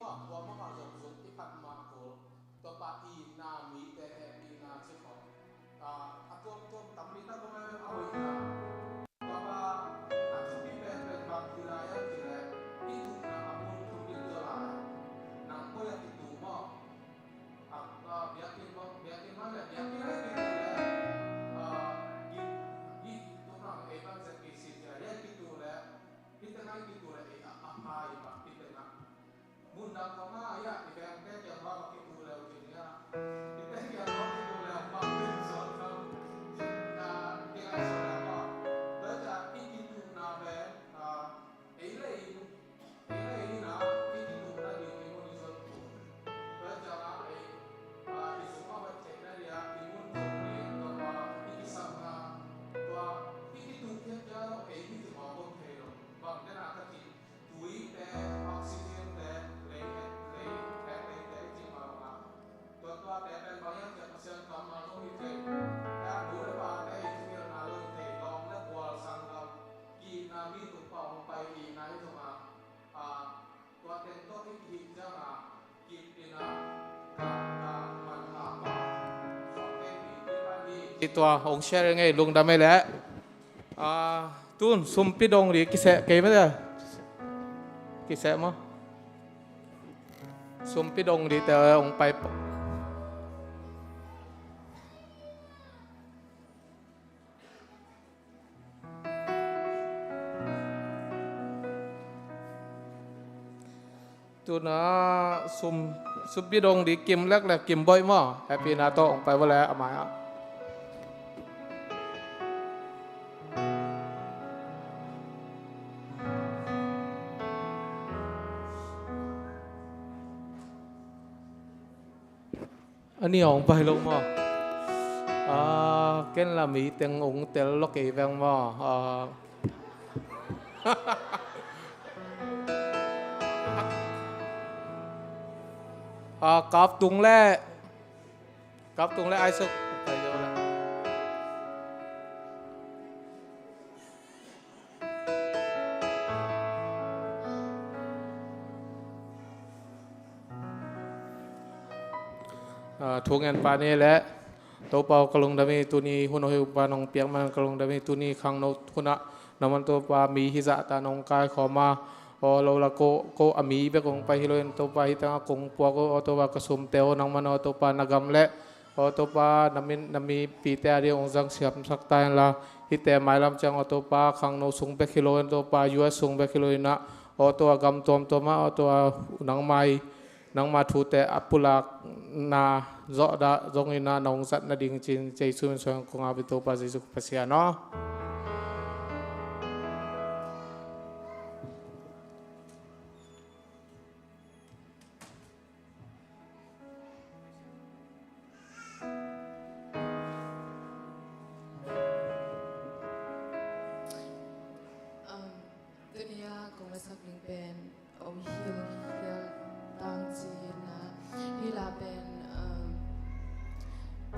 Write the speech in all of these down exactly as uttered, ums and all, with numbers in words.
Tua mah zong zong i phat mah kul. Tua pa itna mite hehpihna ci khawng. A tuamtuam tam li na kong a hoihna. Tua pa a thupi penpen bang hi lai a ci leh i tukna a mun thupi zaw lai. Nang koi a kitu maw? A biakinn bang biakinn bang leh biakinn a kitu leh i tukna ei bang Z P C ci lai a kitu leh. Hih tengah i kitu leh ei a pha i bang hih tengah. Mun dang khawng ah i vengte kiang khawng ah kitu leh uh ci ni a. Hihte kiang khawng kitu leh uh bang hih suan khawng. Hih tengah i suan leh khawng. Tua ciang i kitukna pen ei leh ei, ei leh ei in ah i kitukna ding i mun i suan uh. Tua ciang ah ei i sung a hoih theihna ding ah i mun zong ding tua pa i kisapna tua i kituk khiat ciang ei i kimawk om thei lo. Bang tena ka ci Tuite, oxygen te, lei, lei, lei, lei te i cih mah bangin tua tuate pen bang hiam cih leh Pasian kammal zong hi thei. Tua tu le pate i thuhilhna zong hi thei. Lawm le gual sanggam ki-itna mi tung pah hong pai itna hi zong a, a, tua teng tawh i kihih ciang a, Tua hong share ngei lungdam ei leh. Tun sumpi dong li kiseh kei mah. Kiseh maw? Sumpi dong li te hong pai. Tuna sum, sumpi dong di kim lek lek kim boih maw? Happy na tawh hong pai vo le a mai ah. A ni hong pai lo maw? Ken la mi teng ung tel lo kei veng maw? Kap tung le, kap tung le ai suk. Thu ngen pa ni le Topa aw ka lungdam hi, tuni hun aw hi Topa nong piak man ka lungdam hi, tuni khangno hunah nangman Topa mi hizahta nong kaikhawm a, aw lo la ko, ko a mi bek hong pai hi loin Topa hi tangah kong puak uh, aw Topa ka sumte aw nangman aw Topa na gam le aw Topa na min, na mipite a ding hong zang siamsak ta inla, hihte mailam ciang aw Topa khangno sung bek hi loin Topa U S sung bek hi loinah aw Topa gam tuamtuamah aw Topa nangmai, nangma thute a pulakna zawhdah zonginah nong zat nading cin Jesu min suang kong a bi Topa Jesu Pasian aw. Tuni a kong lasak ding pen om hilhial tang ci hi na, hih la pen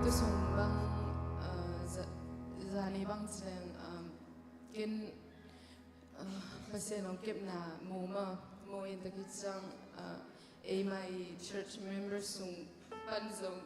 tusung bang zani bang ci leng ken Pasian hong kepna mu ma, mu in takhi ciang eimai church member sung pan zong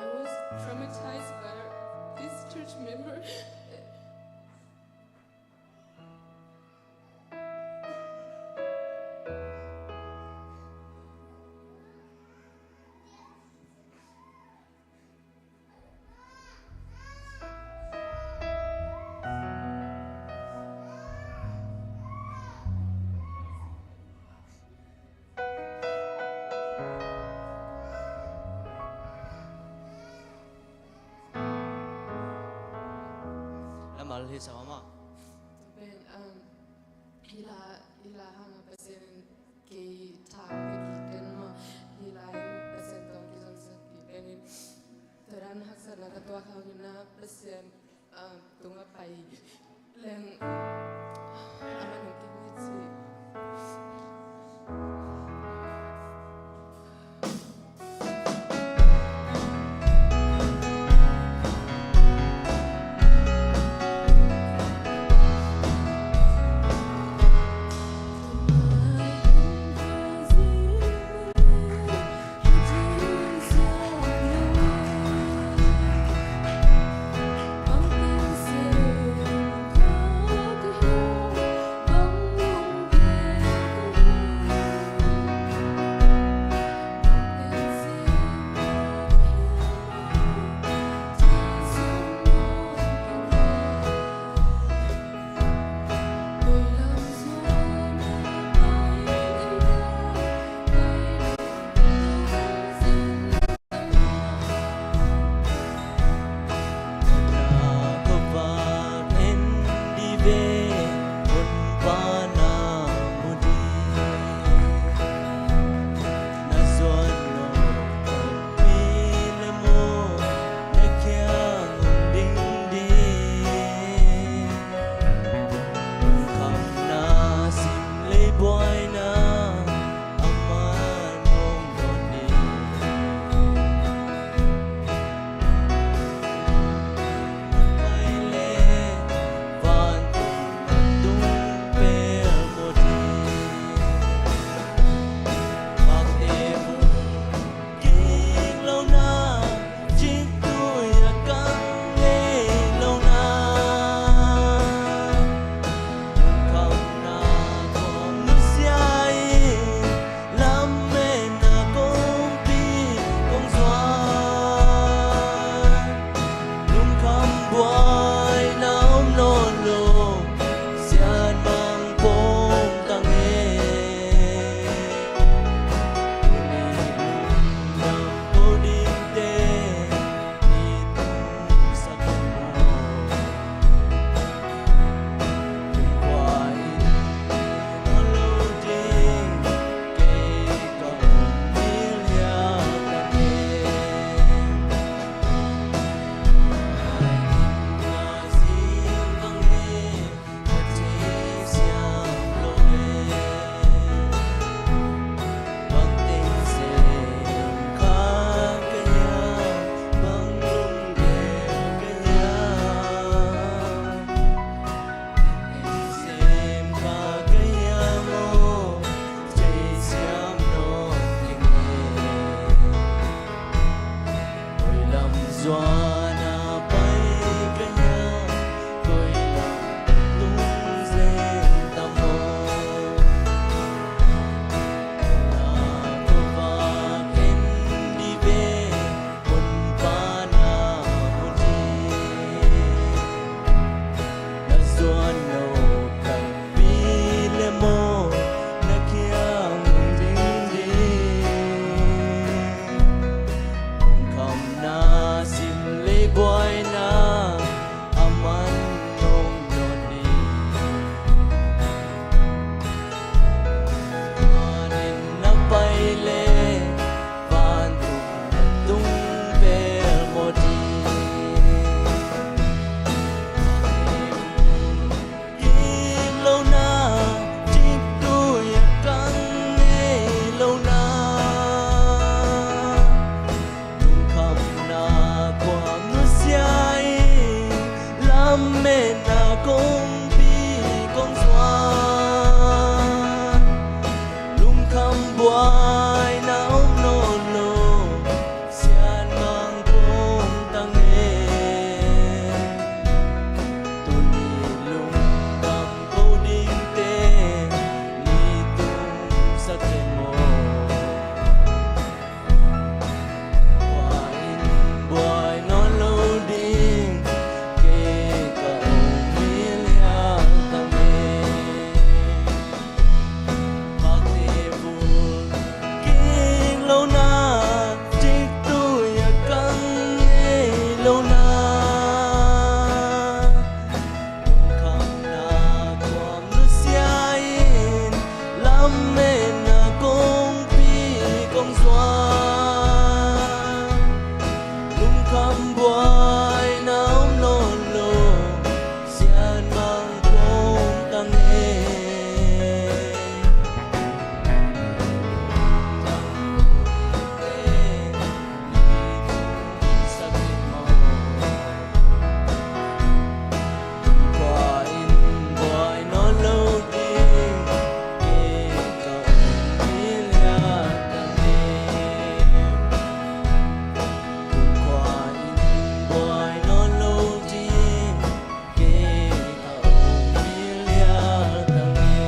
I was traumatized by this church member. Lamal hi sa mama. Pen, um, hila, hila hanga Pasian in kei thang te kiten ma, hila in Pasian tawh kizomsak kiten in. Tua dan haksatna ka tuak hangin na Pasian tungah pai leng a man hong kim hi ci. Zuan a pai ka hiam, koi lam tung zen tam maw? Na khuavak en dih ve, hun pan a hun hi. Na zuan lo khat pi le maw, na kiang ding ding. Lungkhamna sim lei buaina a man nong dawn ding. Panin na pai le vantung na tung bel maw ding. Kik lohna, ciktui a kang ngei lohna, lungkhamna khuam nusia in, lametna kongpi kong zuan, lungkham buaina om nawn lo. Sianmang kong tang e, tuni lungdam ko dingte, ni tung sak e maw? Kua in buai nawn lo ding, kei ka om hi lian tang e. Pakte bul kik lohna, ciktui a kang ngei lohna, lungkhamna khuam nusia in, lametna kongpi kong zuan, lungkham buaina om nawn lo. Sianmang kong tang e. Kua in buai nawn lo ding, kei ka om hi lian tang e. Kua in buai nawn lo ding, kei ka om hi lian tang e.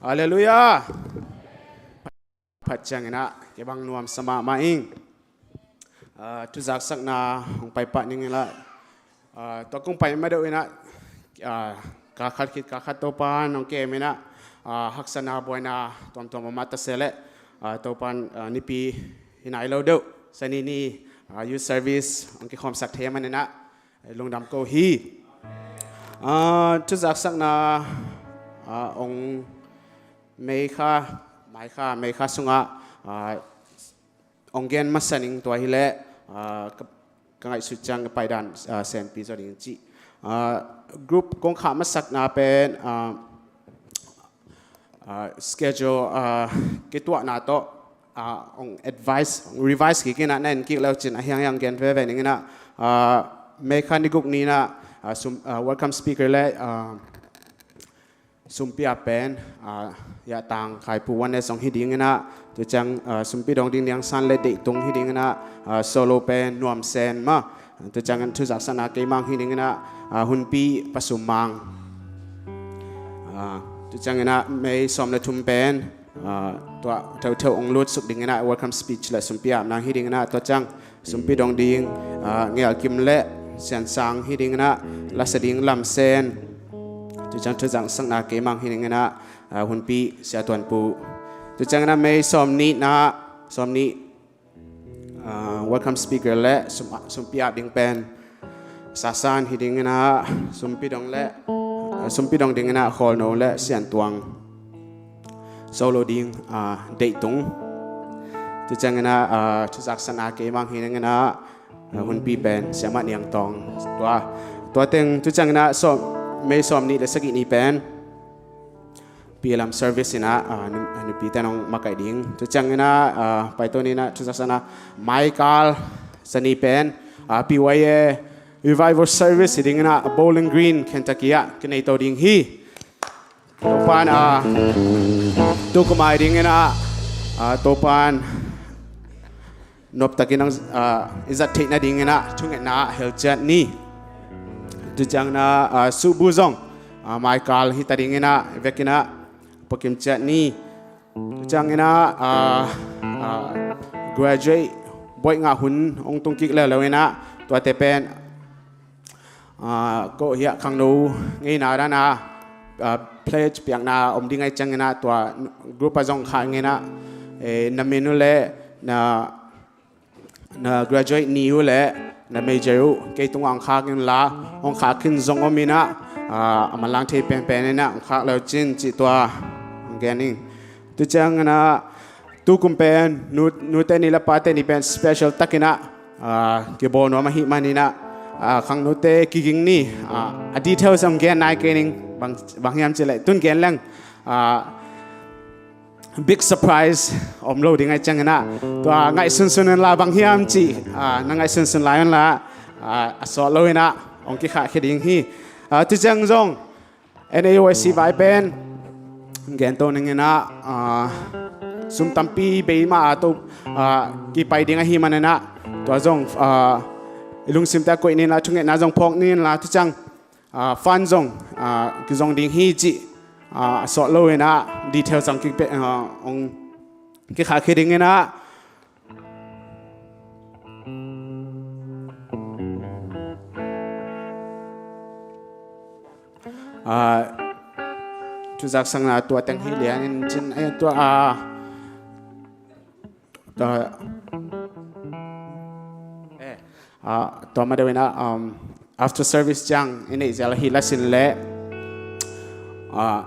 Halleluiah. Phat ciangin ah kei bang nuamsa mahmah ing. Ah, thuzaksakna hong pai pah ning in ah, ah, tua kong pai madeuh in ah, ah, ka khat khit ka khat Topa'n hong kem in ah, ah, haksatna buaina tuamtuam om mah ta se leh, ah, Topa'n, ah, Nipi hi nai lo deuh, Sani ni, ah, youth service hong kikhawmsak thei ahih manin ah lungdam ko hi. Ah, thuzaksakna, ah, hong May kha, May kha, May kha sungah, ah, hong gen masa ning, tua hi leh, ah, ka, ka ngaihsut ciang ka paidan, ah, senpi zaw ding ci. Ah, group kong khah masakna pen, ah, ah, schedule, ah, kituahna tawh, ah, hong advice, hong revise kik in ah, na en kik le uh cin a hiang hiang gen veve ning in ah, ah, May kha ni guk ni in ah, ah, sum, ah, welcome speaker le, ah, sumpi-ap pen, ah, Yah Tang Khai Pu Oneness hong hi ding in ah, tu ciang, ah, sumpi dong ding Niang San le Deih Tung hi ding in ah, ah, solo pen Nuam Sen mah. Tu ciangin thuzaksakna kei Mang hi ding in ah, ah, hunpi Pa Sum Mang. Ah, tu ciangin ah May sawm le thum pen, ah, tua theuhtheuh hong lut suk ding in ah welcome speech le sumpi-ap nang hi ding in ah, tua ciang sumpi dong ding, ah, Ngel Kim le Sian Sang hi ding in ah, lasa ding Lam Sen. Tu ciang thuzaksakna kei Mang hi ding in ah, ah, hunpi Sia Tuan Pu. Tu ciangin ah May sawm nihna, sawm nih, ah, welcome speaker le sum, sumpi-ap ding pen Sa San hi ding in ah, sumpi dong le, ah, sumpi dong ding in ah Khawl No le Sian Tuang. Solo ding, ah, Deih Tung. Tu ciangin ah, ah, thuzaksakna kei Mang hi ding in ah, ah, hunpi pen Sia Mat Niang Tawng. Tua, tua teng tu ciangin ah sawm, May sawm nih le sagih ni pen P L M service in ah, ah, nu, nupite nong makaih ding. Tu ciangin ah, ah, paito ni in ah thuzaksakna May kal Sani pen, ah, P Y A Revival Service hi dingin ah Bowling Green, Kentucky ah kinei to ding hi. Topa'n, ah, tukum a hi dingin ah, ah, Topa'n noptakin ang, ah, i zat theih nadingin ah thungetna ah hel ciat ni. Tua ciangin ah, ah, Subu zong, ah, maikal hi ta dingin ah i vekin ah puakim ciat ni. Tua ciangin ah, ah, ah, graduate buaih ngah hun hong tung kik leuleu in ah tuate pen, ah, ko hiah khangno ngeina dan ah, ah, pledge piakna om ding ahih ciangin ah tua group ah zong khah in ah, eh, na min uh leh na, na graduate ni uh leh na major uh kei tungah hong khak inla, hong khak khin zong om in ah, ah, a manlang thei penpen in ah hong khak le uh cin cih tua hong gen ing. Tua ciangin ah tukum pen nu, nute ni leh pate ni pen special takin ah, ah, kibawl nuam ahih manin ah, ah, khangnote kiging ni, ah, a details hong gen nai kei ning, bang, bang hiam cih leh tun gen leng, ah, big surprise om lo ding ahih ciangin ah tua ngaihsunsun inla, bang hiam cih, ah, na ngaihsunsun lai unla, ah, a sawt lo in ah hong kikhahkhia ding hi. Ah, tua ciang zong N A O S C vai pen gen to ning in ah, ah, sum tampi bei mah a to, ah, kipai ding ahih manin ah tua zong, ah, i lungsimte ah koih ni inla, thungetna zong phawk ni inla, tua ciang, ah, fund zong, ah, kizong ding hi cih, ah, a sawt lo in ah details hong kipe, ah, hong kikhahkhia ding in ah, ah, thuzaksakna tua teng hi lian in cin, eh, tua, ah, tua, eh, ah, tua ma deuh in ah, um, after service ciang i neih zel ahi la sin leh, ah,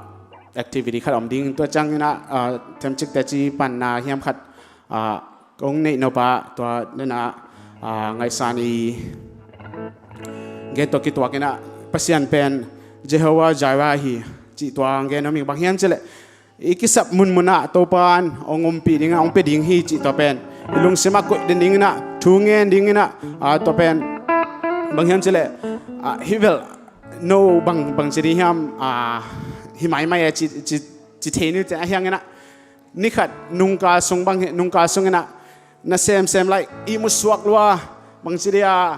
activity khat om ding, tua ciangin ah, ah, themcik teci panna hiam khat, ah, kong neih nop ah tua dan ah, ah, ngaihsan i gen tawh kituak in ah Pasian pen Jehovah Jireh hi cih tua hong gen nuam ing. Bang hiam cih leh i kisap munmun ah Topa'n hong ompih ding ah, hong pia ding hi cih tua pen i lungsim ah koih den ding in ah, thu ngen ding in ah, ah, tua pen bang hiam cih leh, ah, hih bel no bang, bang ci ding hiam, ah, hi maimai a ci, ci, ci thei ni uh teh, ahih hangin ah ni khat nungkal sung bang hi, nungkal sung in ah na semsem lai ihmu suak lua, bang ci ding a,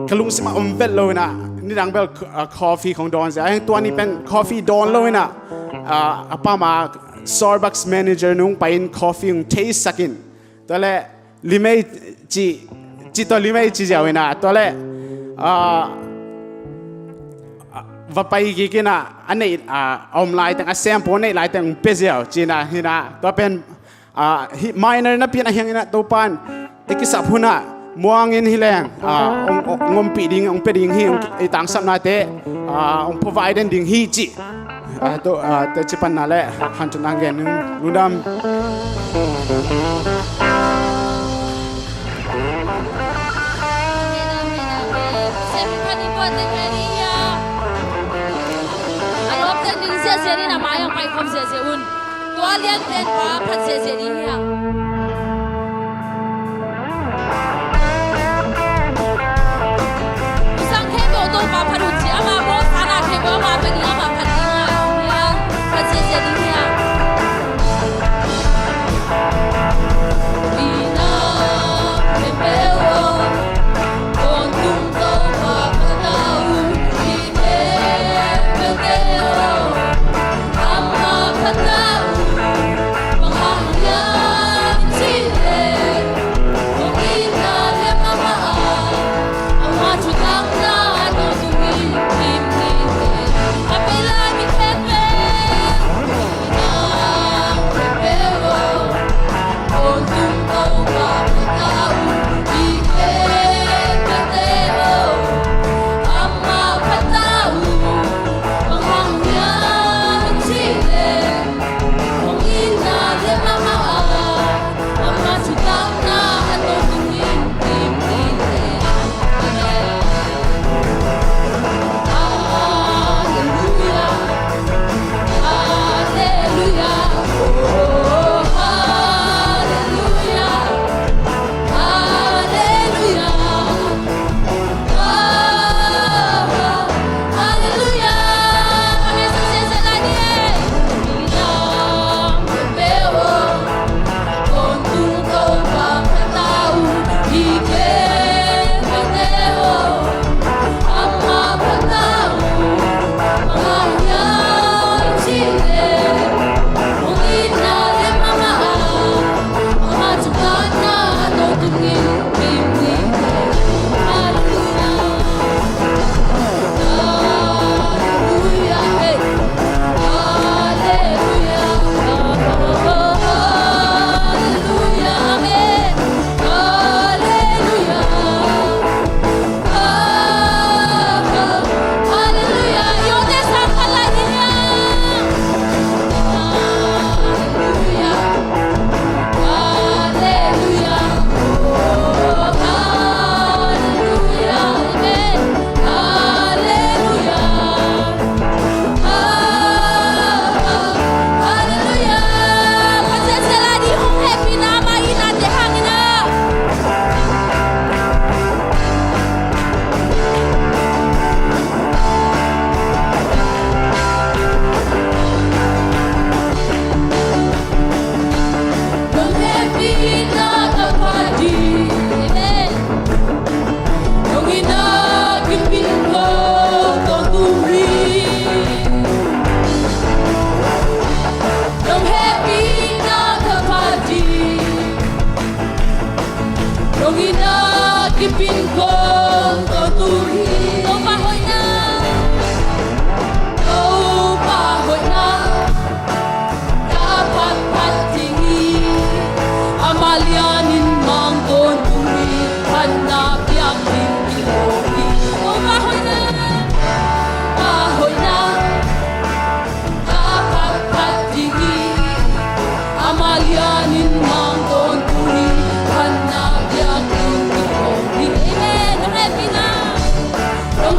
ka lungsim ah om vet lo in ah, nidang bel, ah, coffee kong dawn zel, ah, tua ni pen coffee dawn lo in ah, ah, a pam a Starbucks manager nung pai in coffee hong theisak in, tua leh limei ci, ci tawh limei ci ziau in ah, tua leh, ah, va pai kik in ah, a neih, ah, a om laiteng, a sem pua neih laiteng hong pia ziau ci in ah, hi in ah, tua pen, ah, hih minor napi in ahih hangin ah Topa'n i kisap hun ah muang in hi leng, ah, hong, hong, hong ompih ding, hong pia ding hi, hong, i tangsapnate, ah, hong provide den ding hi cih, ah, tua, ah, teci panna leh hanthotna gen ning. Lungdam. Tua lian pen pa phat ziahziah ding hiam. Sang khempeuh Topa phat un ci, ama bawlsa na khempeuh ama pia ding, ama phat ding a, phat ziahziah ding hiam.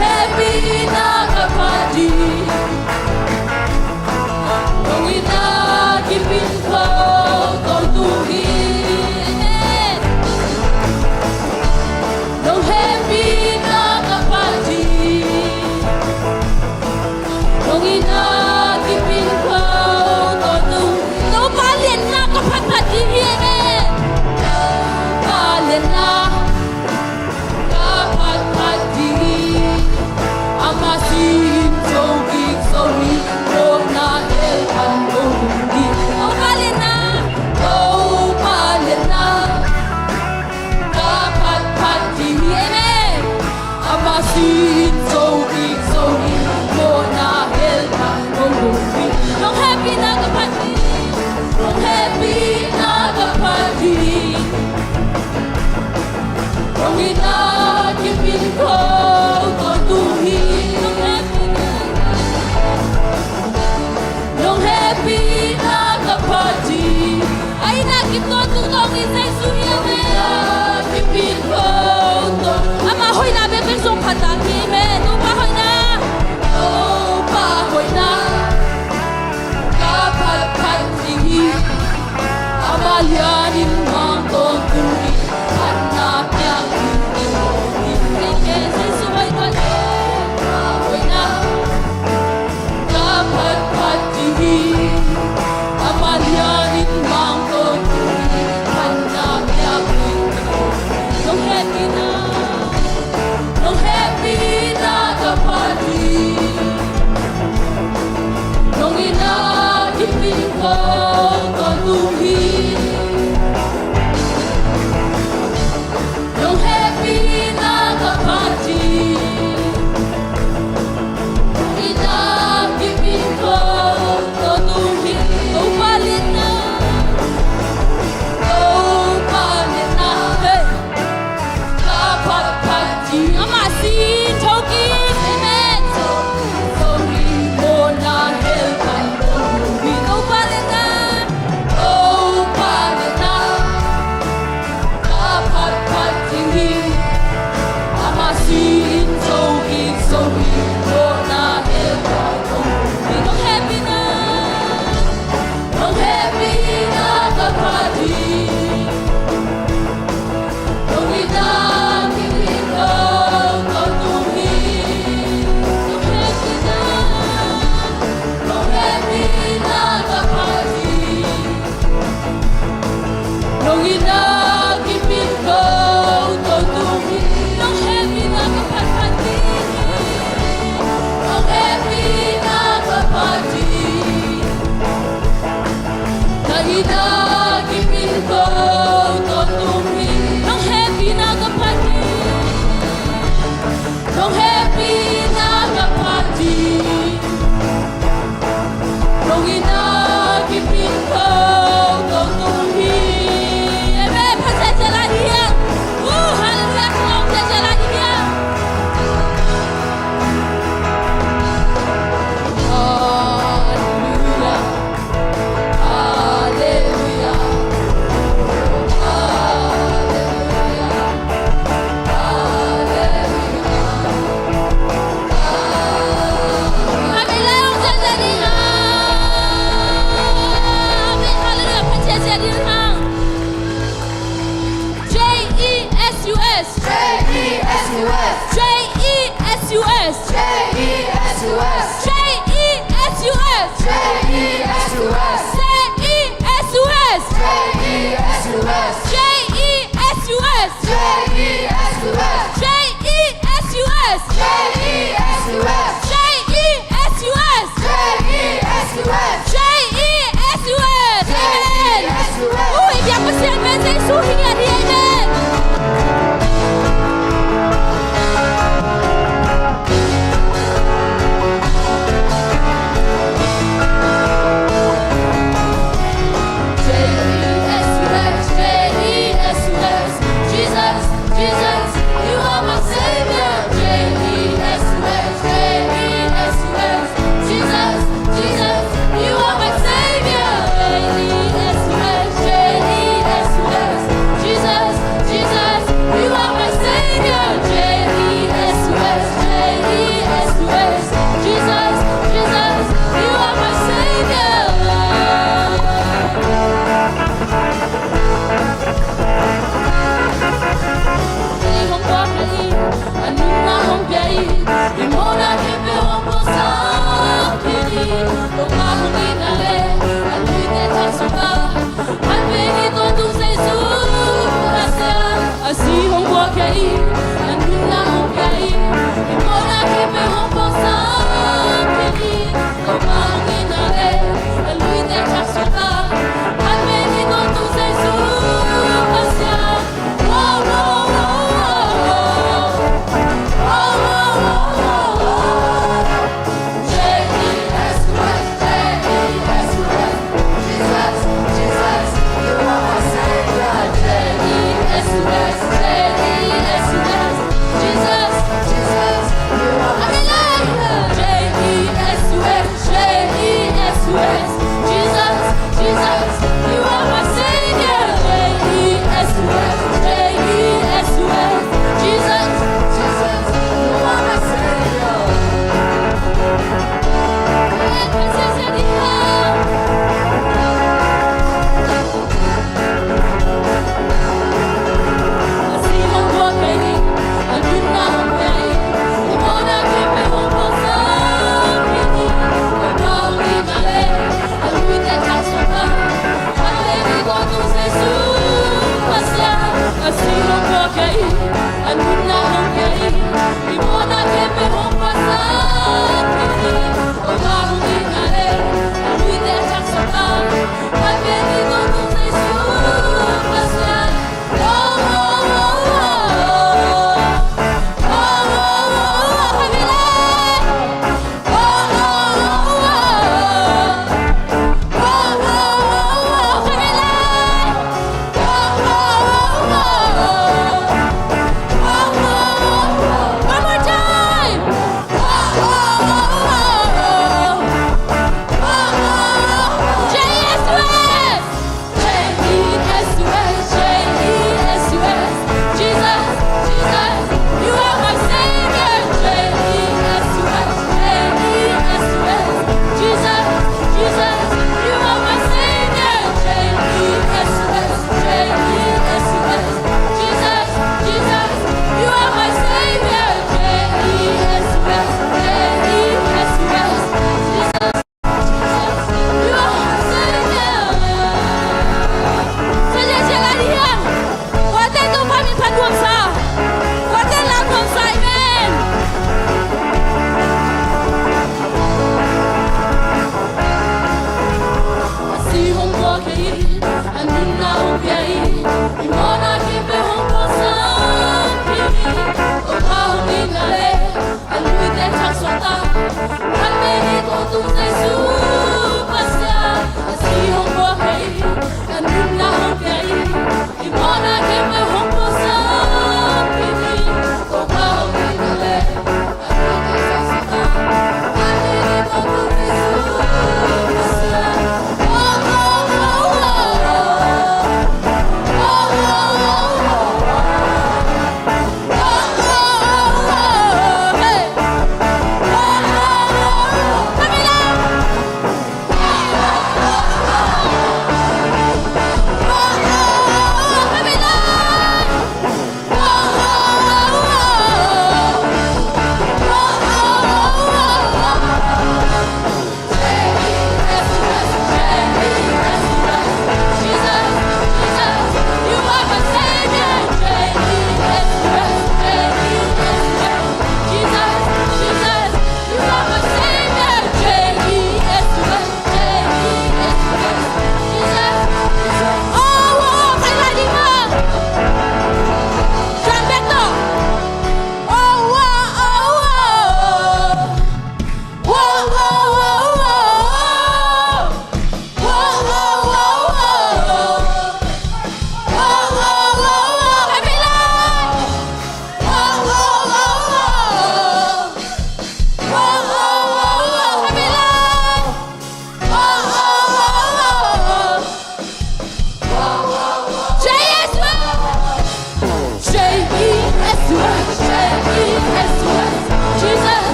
Hehpihna ka phat ding, nong itna kipin kho tawntung hi. Amen. Nong hehpihna ka phat ding, nong itna kipin kho tawntung. Topa lianna ka phat phat ding hi. Amen. Topa lianna ka phat phat ding hi. Ama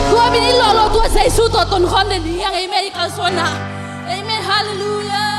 Tua min i lawh lo, tua Jesu tawh tonkhawm le ni ang ei mei kalsuanna. Amen. Hallelujah.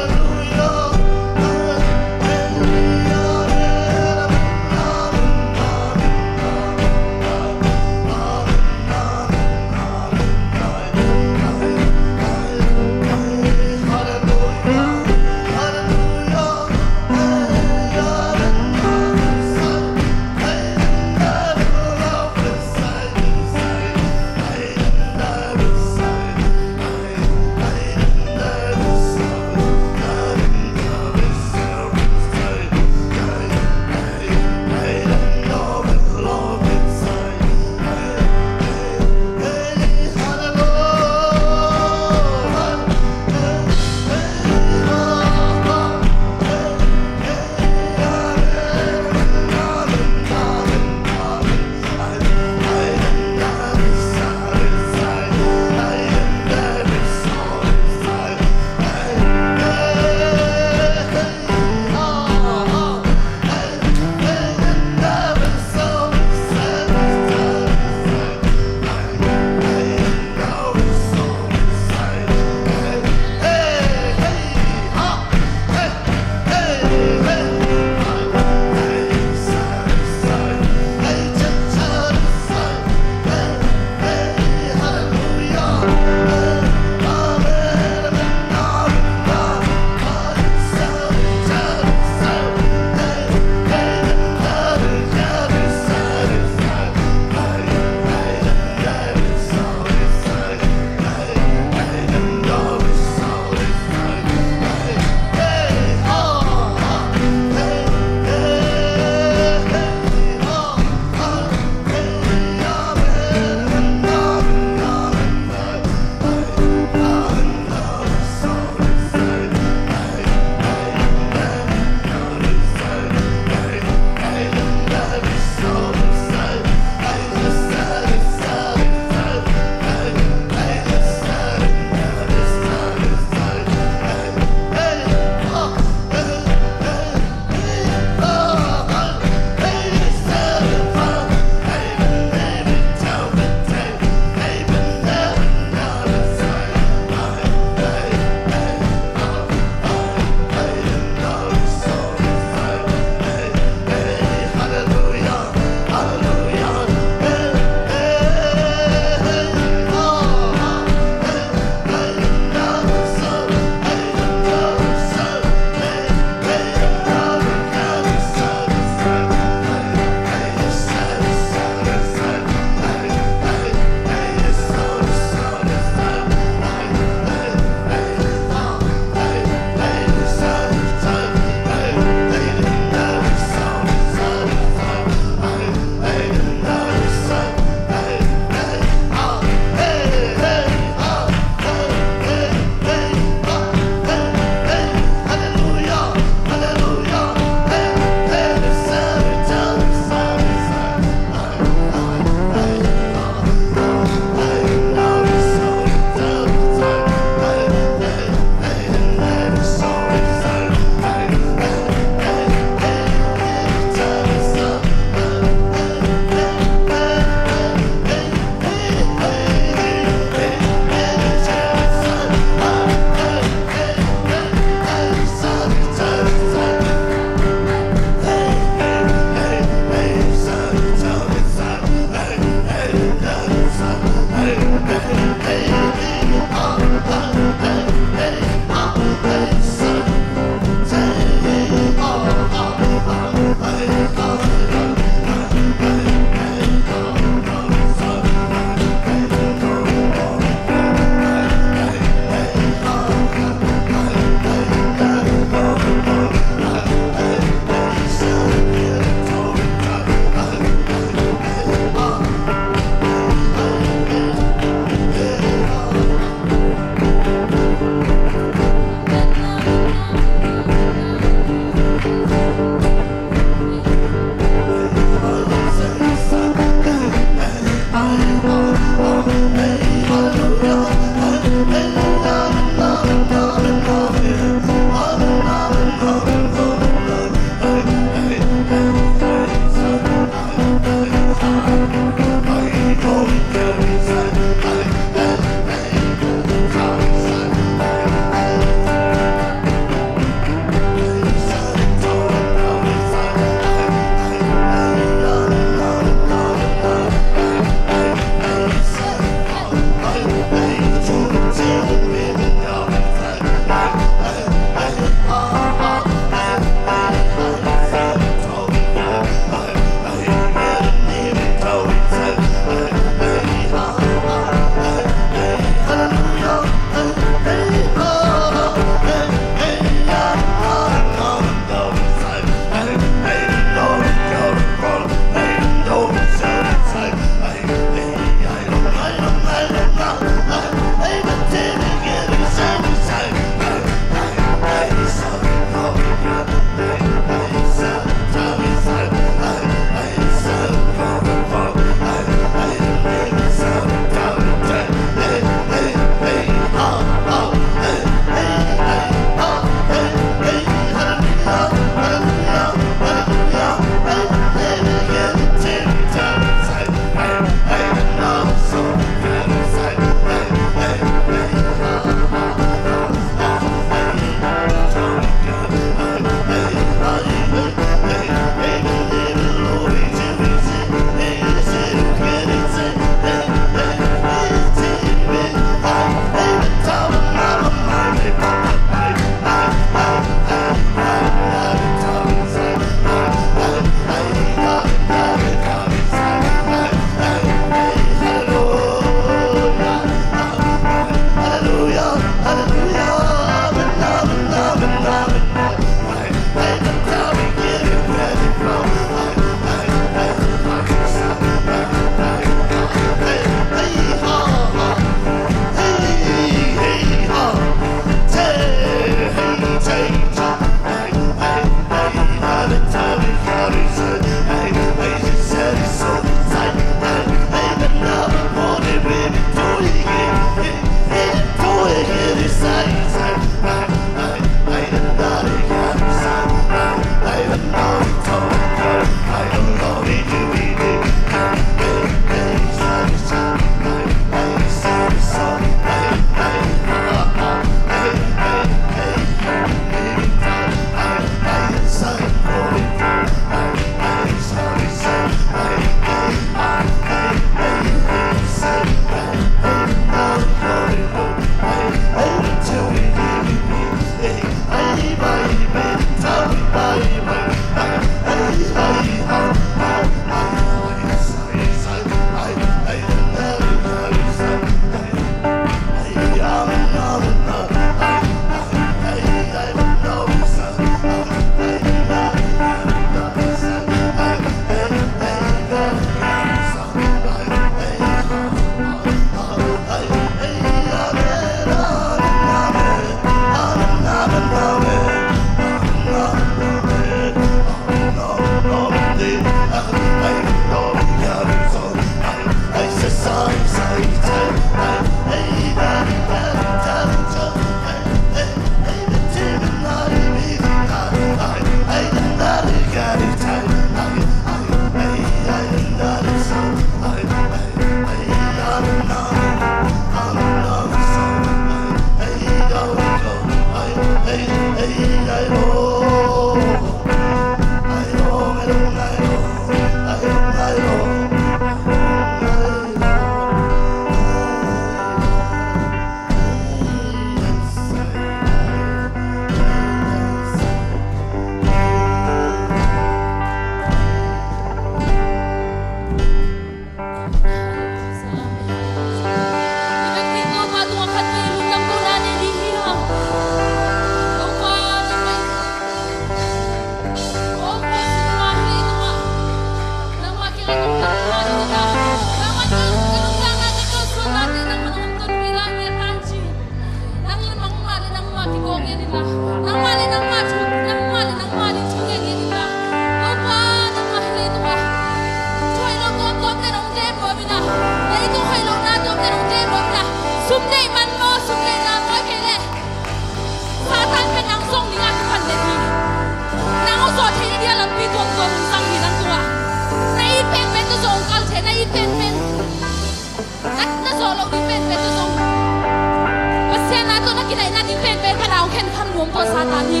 khenkhat nuam tua Satan hi.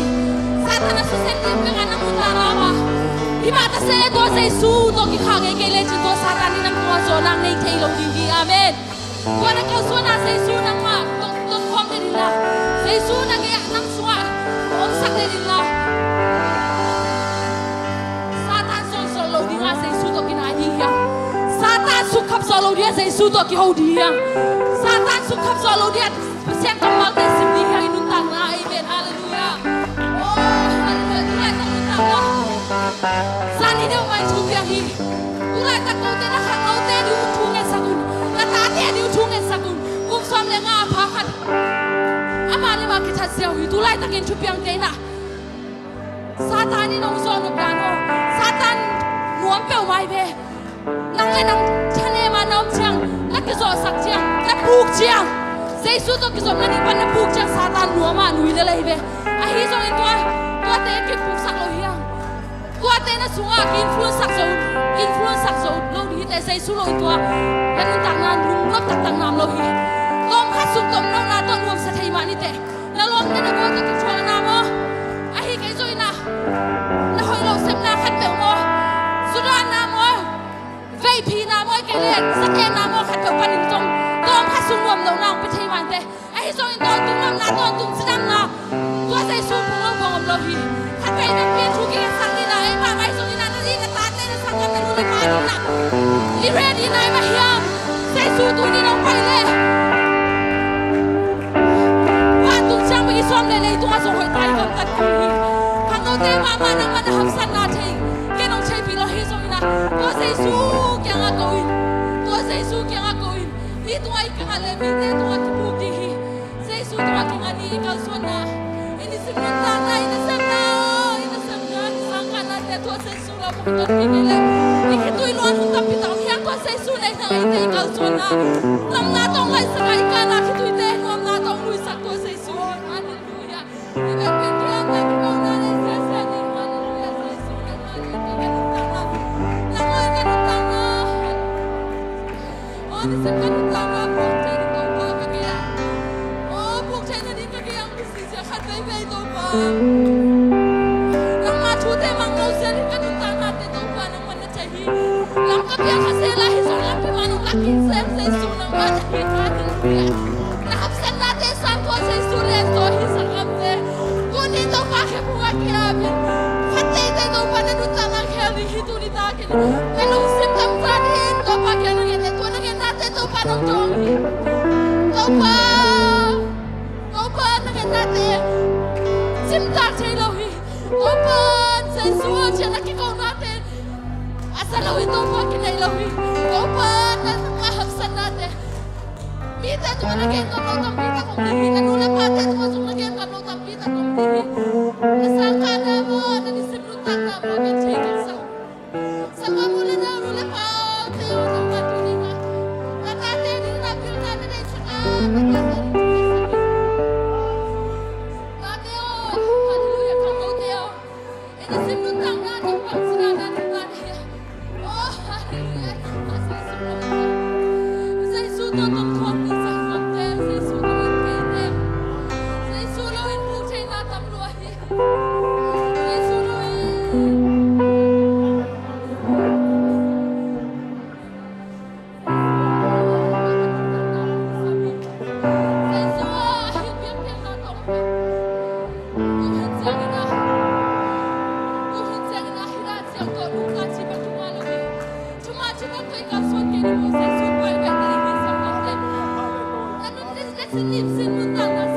Satan a susia ding bek a na mu ta lo a. Hi mah ta se tua Jesu tawh kikhah ngei kei lecin tua Satan in nang tungah zawhna nei thei lo ding hi. Amen. Tua na kalsuanna Jesu nangmah tawh, tawh khawm den inla. Jesu na gei-ah nang sungah omsak den inla. Satan zawhzawh lo dingah Jesu tawh kinai ding hiam? Satan sukkhap zawh lo dingah Jesu tawh kiho ding hiam? Satan sukkhap zawh lo dingah Pasian kammalte sim ding hiam i nuntakna? Amen. Halleluiah. Oh, halleluiah. Tulaitak nuntakna. Zani deuh mah in thu piang hi. Tulaitak kote na khangnote ding uh thu ngetsak un. Na tate ding uh thu ngetsak un. Kum sawm le nga a pha khat. Amah le mah kithat ziau hi. Tulaitakin thu piang kei na. Satan in hong zawh nop dan aw. Satan nuam peuhmah hi ve. Nang le nang thanem a na om ciang, na kizawhsak ciang, na puk ciang, Jesu tawh kizopna ding pan na puk ciang Satan nuam a nui lel ahi ve. Ahi zongin tua, tuate kipuksak lo hiam? Tuate na sungah ki-influence sak zo, influence sak zo lo ding hi teh Jesu lo in tua. Na nuntakna lungnuam taktak nam lo hi. Tawm khat sung tawm lohna tawh nuamsa thei mah ni teh. Na lawmte na bawl tawh kithuahna maw? Ahi kei zongin ah na hoih loh sepna khat peuh maw? Sudanna maw? Veiphina maw? Kei le sathena maw? Khat peuh panin zong tawm khat sung nuam lohna hong pia thei mah in teh. Ahi zongin tawntung nuamna, tawntung cidamna, tua Jesu phung lo bang om lo hi. Khat vei vekpi thu kikhen sak ni na, ei mahmah zongin ah na ding na tate na sanggam na nu na pa ding na i ready nai mah hiam? Jesu tuni nong pai le vantung ciang bek i sawm le leitungah zong hoih ta i gamtat kul hi. Khangnote mahmah nangmah na hapsatna thei ken hong theipih lo hi zongin ah tua Jesu kiangah ko in. Tua Jesu kiangah ko in. Mi tungah i kingah le mite tungah kipuk ding hi. Jesu tungah kingah ni i kalsuanna. I nisim nuntakna, i nasepna, i nasepna, i sangkahnate tua Jesu lam hong tonpih kei leh i khitui luan hun tampi tak om hiam? Tua Jesu nei nang eite i kalsuanna. Lamna tawh hong laihsak a i kahna khituite nuamna tawh hong luisak tua Jesu hi. Halleluiah. I vekpi in thupiang kikona nei siasia ni. Halleluiah. Jesu nangmah in ka nuntakna. Nangmah in ka nuntakna. Aw, nisim ka nuntakna puk thei ding Topa ka kei a. Aw, puk theihna ding ka kei a, hong kisi sia khat veivei Topa. Nangma thute mangno sia ding ka nuntaknate Topa nangman na thei hi. Lam ka piang kha sela hi zong lampi mah nong lak kik sem Jesu nangmah na thei hi. Halleluiah. Na hapsatnate sang tua Jesu lian zaw hi sak lamte. Tuni Topa khe phung a kiam in. Khat teitei Topa na nuntakna khel ding hi tuni takin. Na lungsim tamza ding Topa kiang na ngen le tua na ngen nate Topa nong tawng hi. Topa, Topa na ngen nate cimtak thei lo hi. Topa Jesu a cian a kiko nate a sa lo hi Topa kinei lo hi. Topa na nunga hapsat nate mite tungah na gen ngam lo tampi tak om ding hi. Na nu le pate tungah zong na gen ngam lo tampi tak om ding hi. Na sangkahna maw, na nisim nuntakna maw, gen thei kisa. Sanggamnu le nau, nu le pate aw, nangmah tuni-in ah na tate dingin ah pilna na neihsak a, na tate dingin ah tate aw, halleluiah, khangnote aw. I nisim nuntakna tawh pang sina na ding na nei a. Oh, halleluiah. Jesu tawh tun khawm ni sanggamte, Jesu tawh in keite. Jesu lo in buh theihna tam lua hi. Jesu lo in.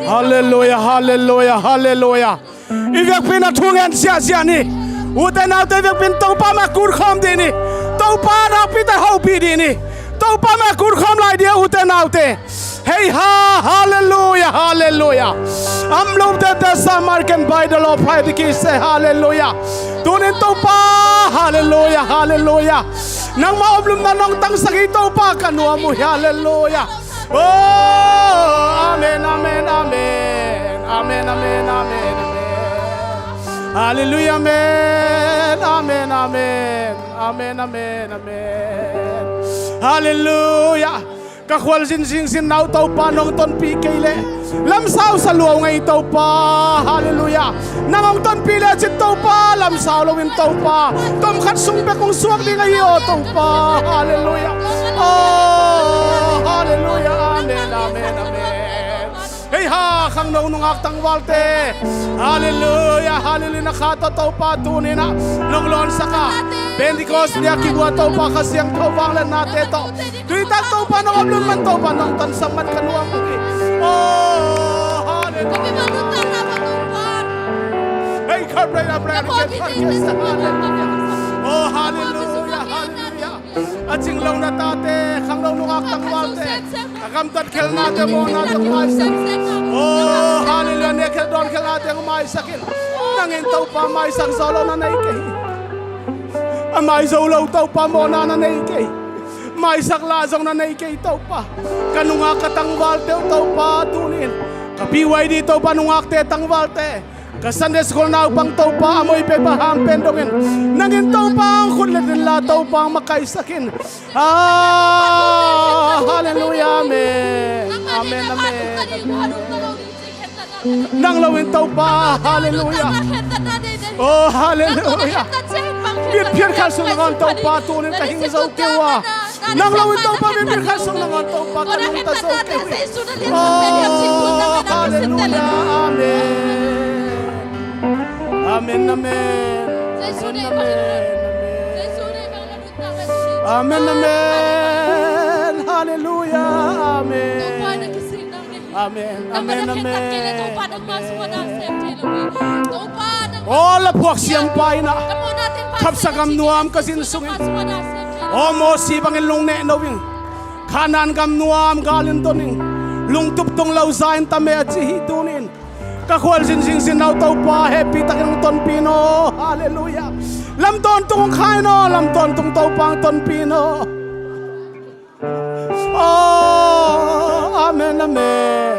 Halleluiah, halleluiah, halleluiah. I vekpi in a thu ngen ziahziah ni. Ute naute, i vekpi in Topa mah kutkhawm dih ni. Topa nakpite hopih dih ni. Topa mah kutkhawm lai dih a, ute naute. Hei ha, halleluiah, halleluiah. Am lo tete sa mar ken bai da lo phai dih ki se, halleluiah. Tunin Topa, halleluiah, halleluiah. Nangmah omlumna nong tangsak hi Topa ka nuam uh hi, halleluiah. Oh, amen, amen, amen. Amen, amen, amen, amen. Halleluiah, amen, amen, amen. Amen, amen, amen. Halleluiah. Ka khual zinzing zin nau Topa nong tonpih kei leh lamsau sa lua ngei Topa. Halleluiah. Nang hong tonpih lecin Topa lamsau loin Topa tom khat sung bek hong suak ding ahi aw Topa. Halleluiah. Aw halleluiah. Amen, amen, amen. Hei ha, khangno nungak tangvalte. Halleluiah, halleluiah. Na kha tawh Topa tuninah nong lawnsak a, Pentecost ni a kibua Topa Kha Siangtho vangliatnate tawh tuitak Topa nong omlun man Topa nong tansak man ka nuam uh hi. Oh halleluiah. Hei kha brei a brei a brei a brei a. Oh halleluiah, halleluiah. A cinglo na tate, khanglo nungak tangvalte, a gamtat khelnate mawhnate maisak. Oh halleluiah. Nek khel dawn khelnate maisak in. Nang in Topa maisak zo lo na nei kei. A mai zo lo Topa mawhna na nei kei. Maisak la zong na nei kei Topa. Ka nungak ka tangvalte uh Topa tunin ka B Y D Topa nungakte tangvalte, ka Sunday school naupang Topa a moipei pa hang pen dongin nang in Topa ang khut let inla Topa ang makaisak in. Ah halleluiah. Amen, amen, amen. Nang lo in Topa. Halleluiah. Oh halleluiah. Mitphiat khat sung nangawn Topa tunin ka hing zo kei uh a, nang lo in Topa mitphiat khat sung nangawn Topa ka nungta zo kei uh hi. Oh halleluiah. Amen. Amen, amen. Amen, amen. Amen, amen. Halleluiah. Amen. Amen, amen, amen. Aw la phuak siampa inah khapsa gam nuam ka zin sungin, aw Mosi bangin lungneh no in, Kanaan gam nuam gal in don in, lungtup tung lo za in tam e a ci hi tunin. Ka khual zinzing zin nau Topa hehpih takin hong tonpih in aw. Halleluiah. Lam tawntung hong khai in aw. Lam tawntung Topa hong tonpih in aw. Oh amen, amen.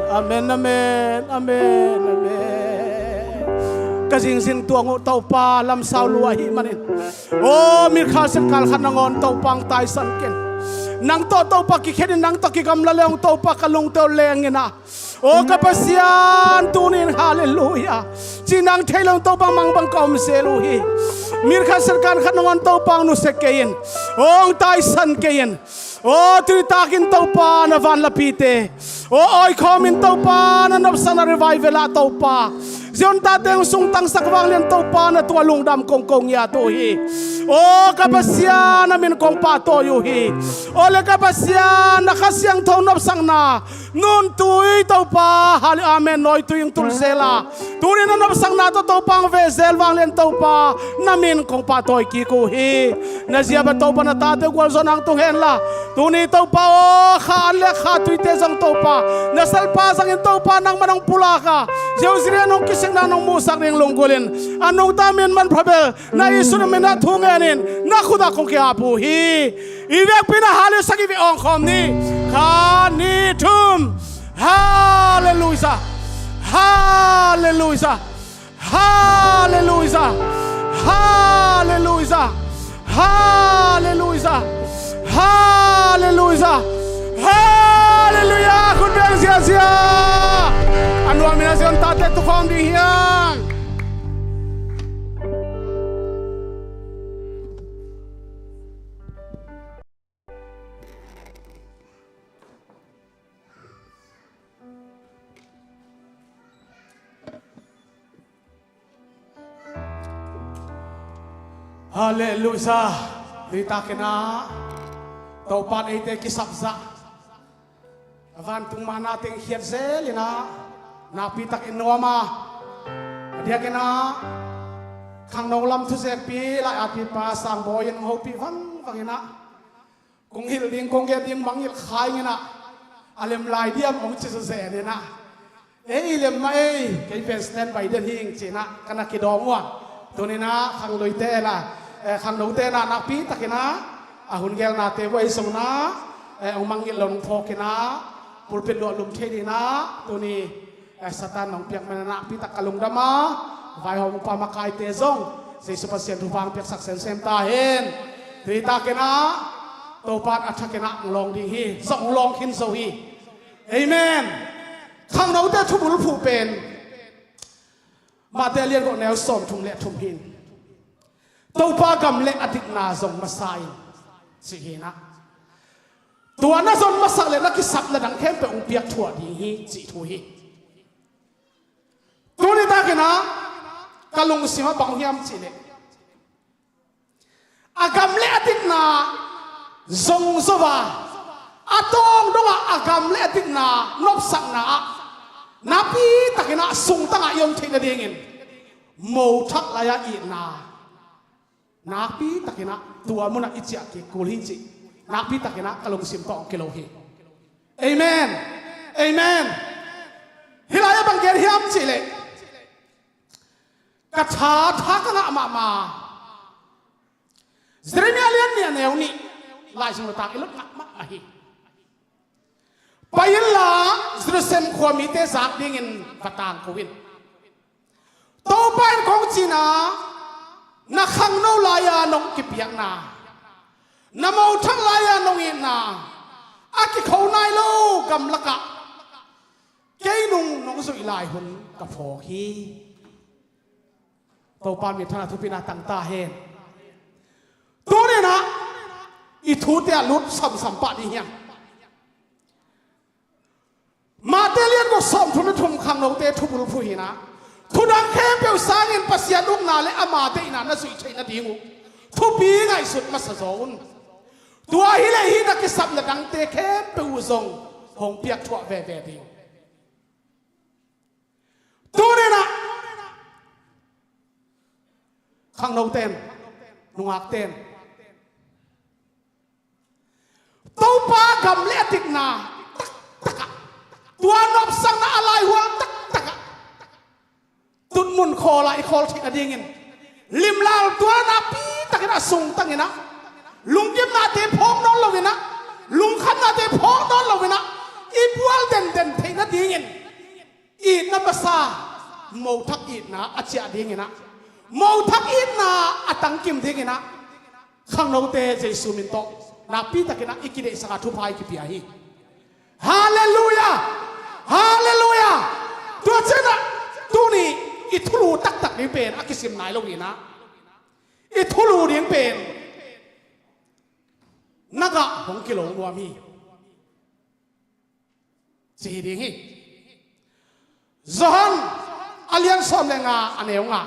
Amen, amen, amen, amen. Ka zingzing tuang uh Topa lamsau lua ahih manin, oh mitkha siatkal khat nangawn Topa hong taisan ken. Nang tawh Topa kikhen in nang tawh kigamla le hong Topa ka lungte uh leng inah, oh ka Pasian tunin halleluiah. Cih nang thei lo in Topa mangbang ka om zel uh hi. Mitkha siatkal khat nangawn Topa hong nusia kei in, oh hong taisan kei in. Aw tuni takin Topa na van lapite, aw awikhawm in Topa na nopsakna revival ah Topa Zion tate hong sungtangsak vanglian Topa na tungah lungdam kong ko ngiat uh hi. Aw ka Pasian na min kong pahtawi uh hi. Aw le ka Pasian na Kha Siangtho nopsakna nun tui Topa, hale amen, nawitui hong tul zel a, tuni na nopsakna tawh Topa hong ve zel vanglian Topa na min kong pahtawi kik uh hi. Na ziapa Topa na tate gualzawhna hong tung henla, tuni Topa aw kha an le kha tuite zong Topa na salpa zangin Topa nangman hong pulak a, ziau zirian hong kisikna hong muhsak ding lunggulhin a nungta min manpha bel na Jesu na min ah thu ngenin na khut ah kong ki-ap uh hi. I vekpi na hale sak i ve awngkhawm ni. Khat nih thum. Halleluiah. Halleluiah. Halleluiah. Halleluiah. Halleluiah. Halleluiah. Halleluiah. Khut beng ziazia. A nuam in a Zion tate tukhawm ding hiam? Halleluiah. Tui takin ah Topa in eite kisapzah a vantung manna teng khiat zel in ah nakpi takin nuam a, a diakin ah khangno lam thuzekpi lai-atpipa Sangbawi in hong hopih vangvang in ah kong hilh ding, kong gen ding mangngilh kha ing in ah, a lem lai diam hong ci zawzen in ah, ei lem mah ei, kei pen standby den hing ci in ah ka na kidawng uh a. Tuni in ah khangnote la, eh, khangnote in ah nakpi takin ah a hun gelnate uh ei zong in ah, eh, hong mangngilh lo hong phawk in ah pulpit luah lum thei ding in ah tuni Eh, Satan nong piak man a nakpi tak ka lungdam a, vaihawm upa makaite zong Jesu Pasian thupha hong piaksak semsem ta hen. Tui takin ah Topa in a thakin ah hong lawng ding hi. Zong hong lawng khin zo hi. Amen. Khangnote thubulphuh pen Mate lian guk neu sawmthum le thum hi in, Topa gam le a dikna zong masa in, cih hi in ah, tua na zon masak le na kisapna dang khempeuh hong piak thuah ding hi, cih thu hi. Tuni takin ah ka lungsim ah bang hiam cih leh, a gam le a dikna zong zo a, a tawng dongah a gam le a dikna nopsakna ah nakpi takin ah sungtang ah i om theih nadingin mothak lai-a itna nakpi takin ah tua munah i ciah kik kul hi cih nakpi takin ah ka lungsim tawh hong kilo hi. Amen. Amen. Hih lai-ah bang gen hiam cih leh, ka tha, tha ka ngah mahmah. Jeremiah lian nih a neu nih, Lai Siangtho tang i lut ngah mahmah hi. Pai inla, Jerusalem khua mite zak dingin va tangko in. Topa in kong cih na, na khangno lai-a nong kipiakna, na mothak lai-a nong itna, a kikho nai lo gamlakah kei nung nong zuih lai hun ka phawk hi. Topa minthanna thupina tang ta hen. Tuni in ah i thute ah lut samsam pah ding hiam? Mate lian guk sawmthum le thum khangnote thubulphuh hi in ah, thudang khempeuh sangin Pasian ukna le ama deihna na zuih theih nading uh thupi ngaihsut masa zaw un. Tua hi leh hih na kisapna dangte khempeuh uh zong hong piak thuah veve ding. Tuni in ah khangnote in, nungakte in, Topa gam le a dikna taktak ah, tua nopsakna a laihual taktak ah tutmun khawl ah i khawl theih nadingin, limlal tua nakpi takin a sungtang in ah, lunggimnate phawk nawn lo in ah, lungkhamnate phawk nawn lo in ah, i bual denden theih nadingin, itna masa, mothak itna a ciah ding in ah, mothak itna a tangkim ding in ah, khangnote Jesu min tawh nakpi takin ah i kideihsak a thupha i kipia hi. Halleluiah! Halleluiah! Tua ciangin ah tuni i thulu taktak ding pen a kisim nai lo hi in ah, i thulu ding pen na gah hong kilo nuam hi, ci hi ding hi. Johan a lian sawm le nga, a neu nga.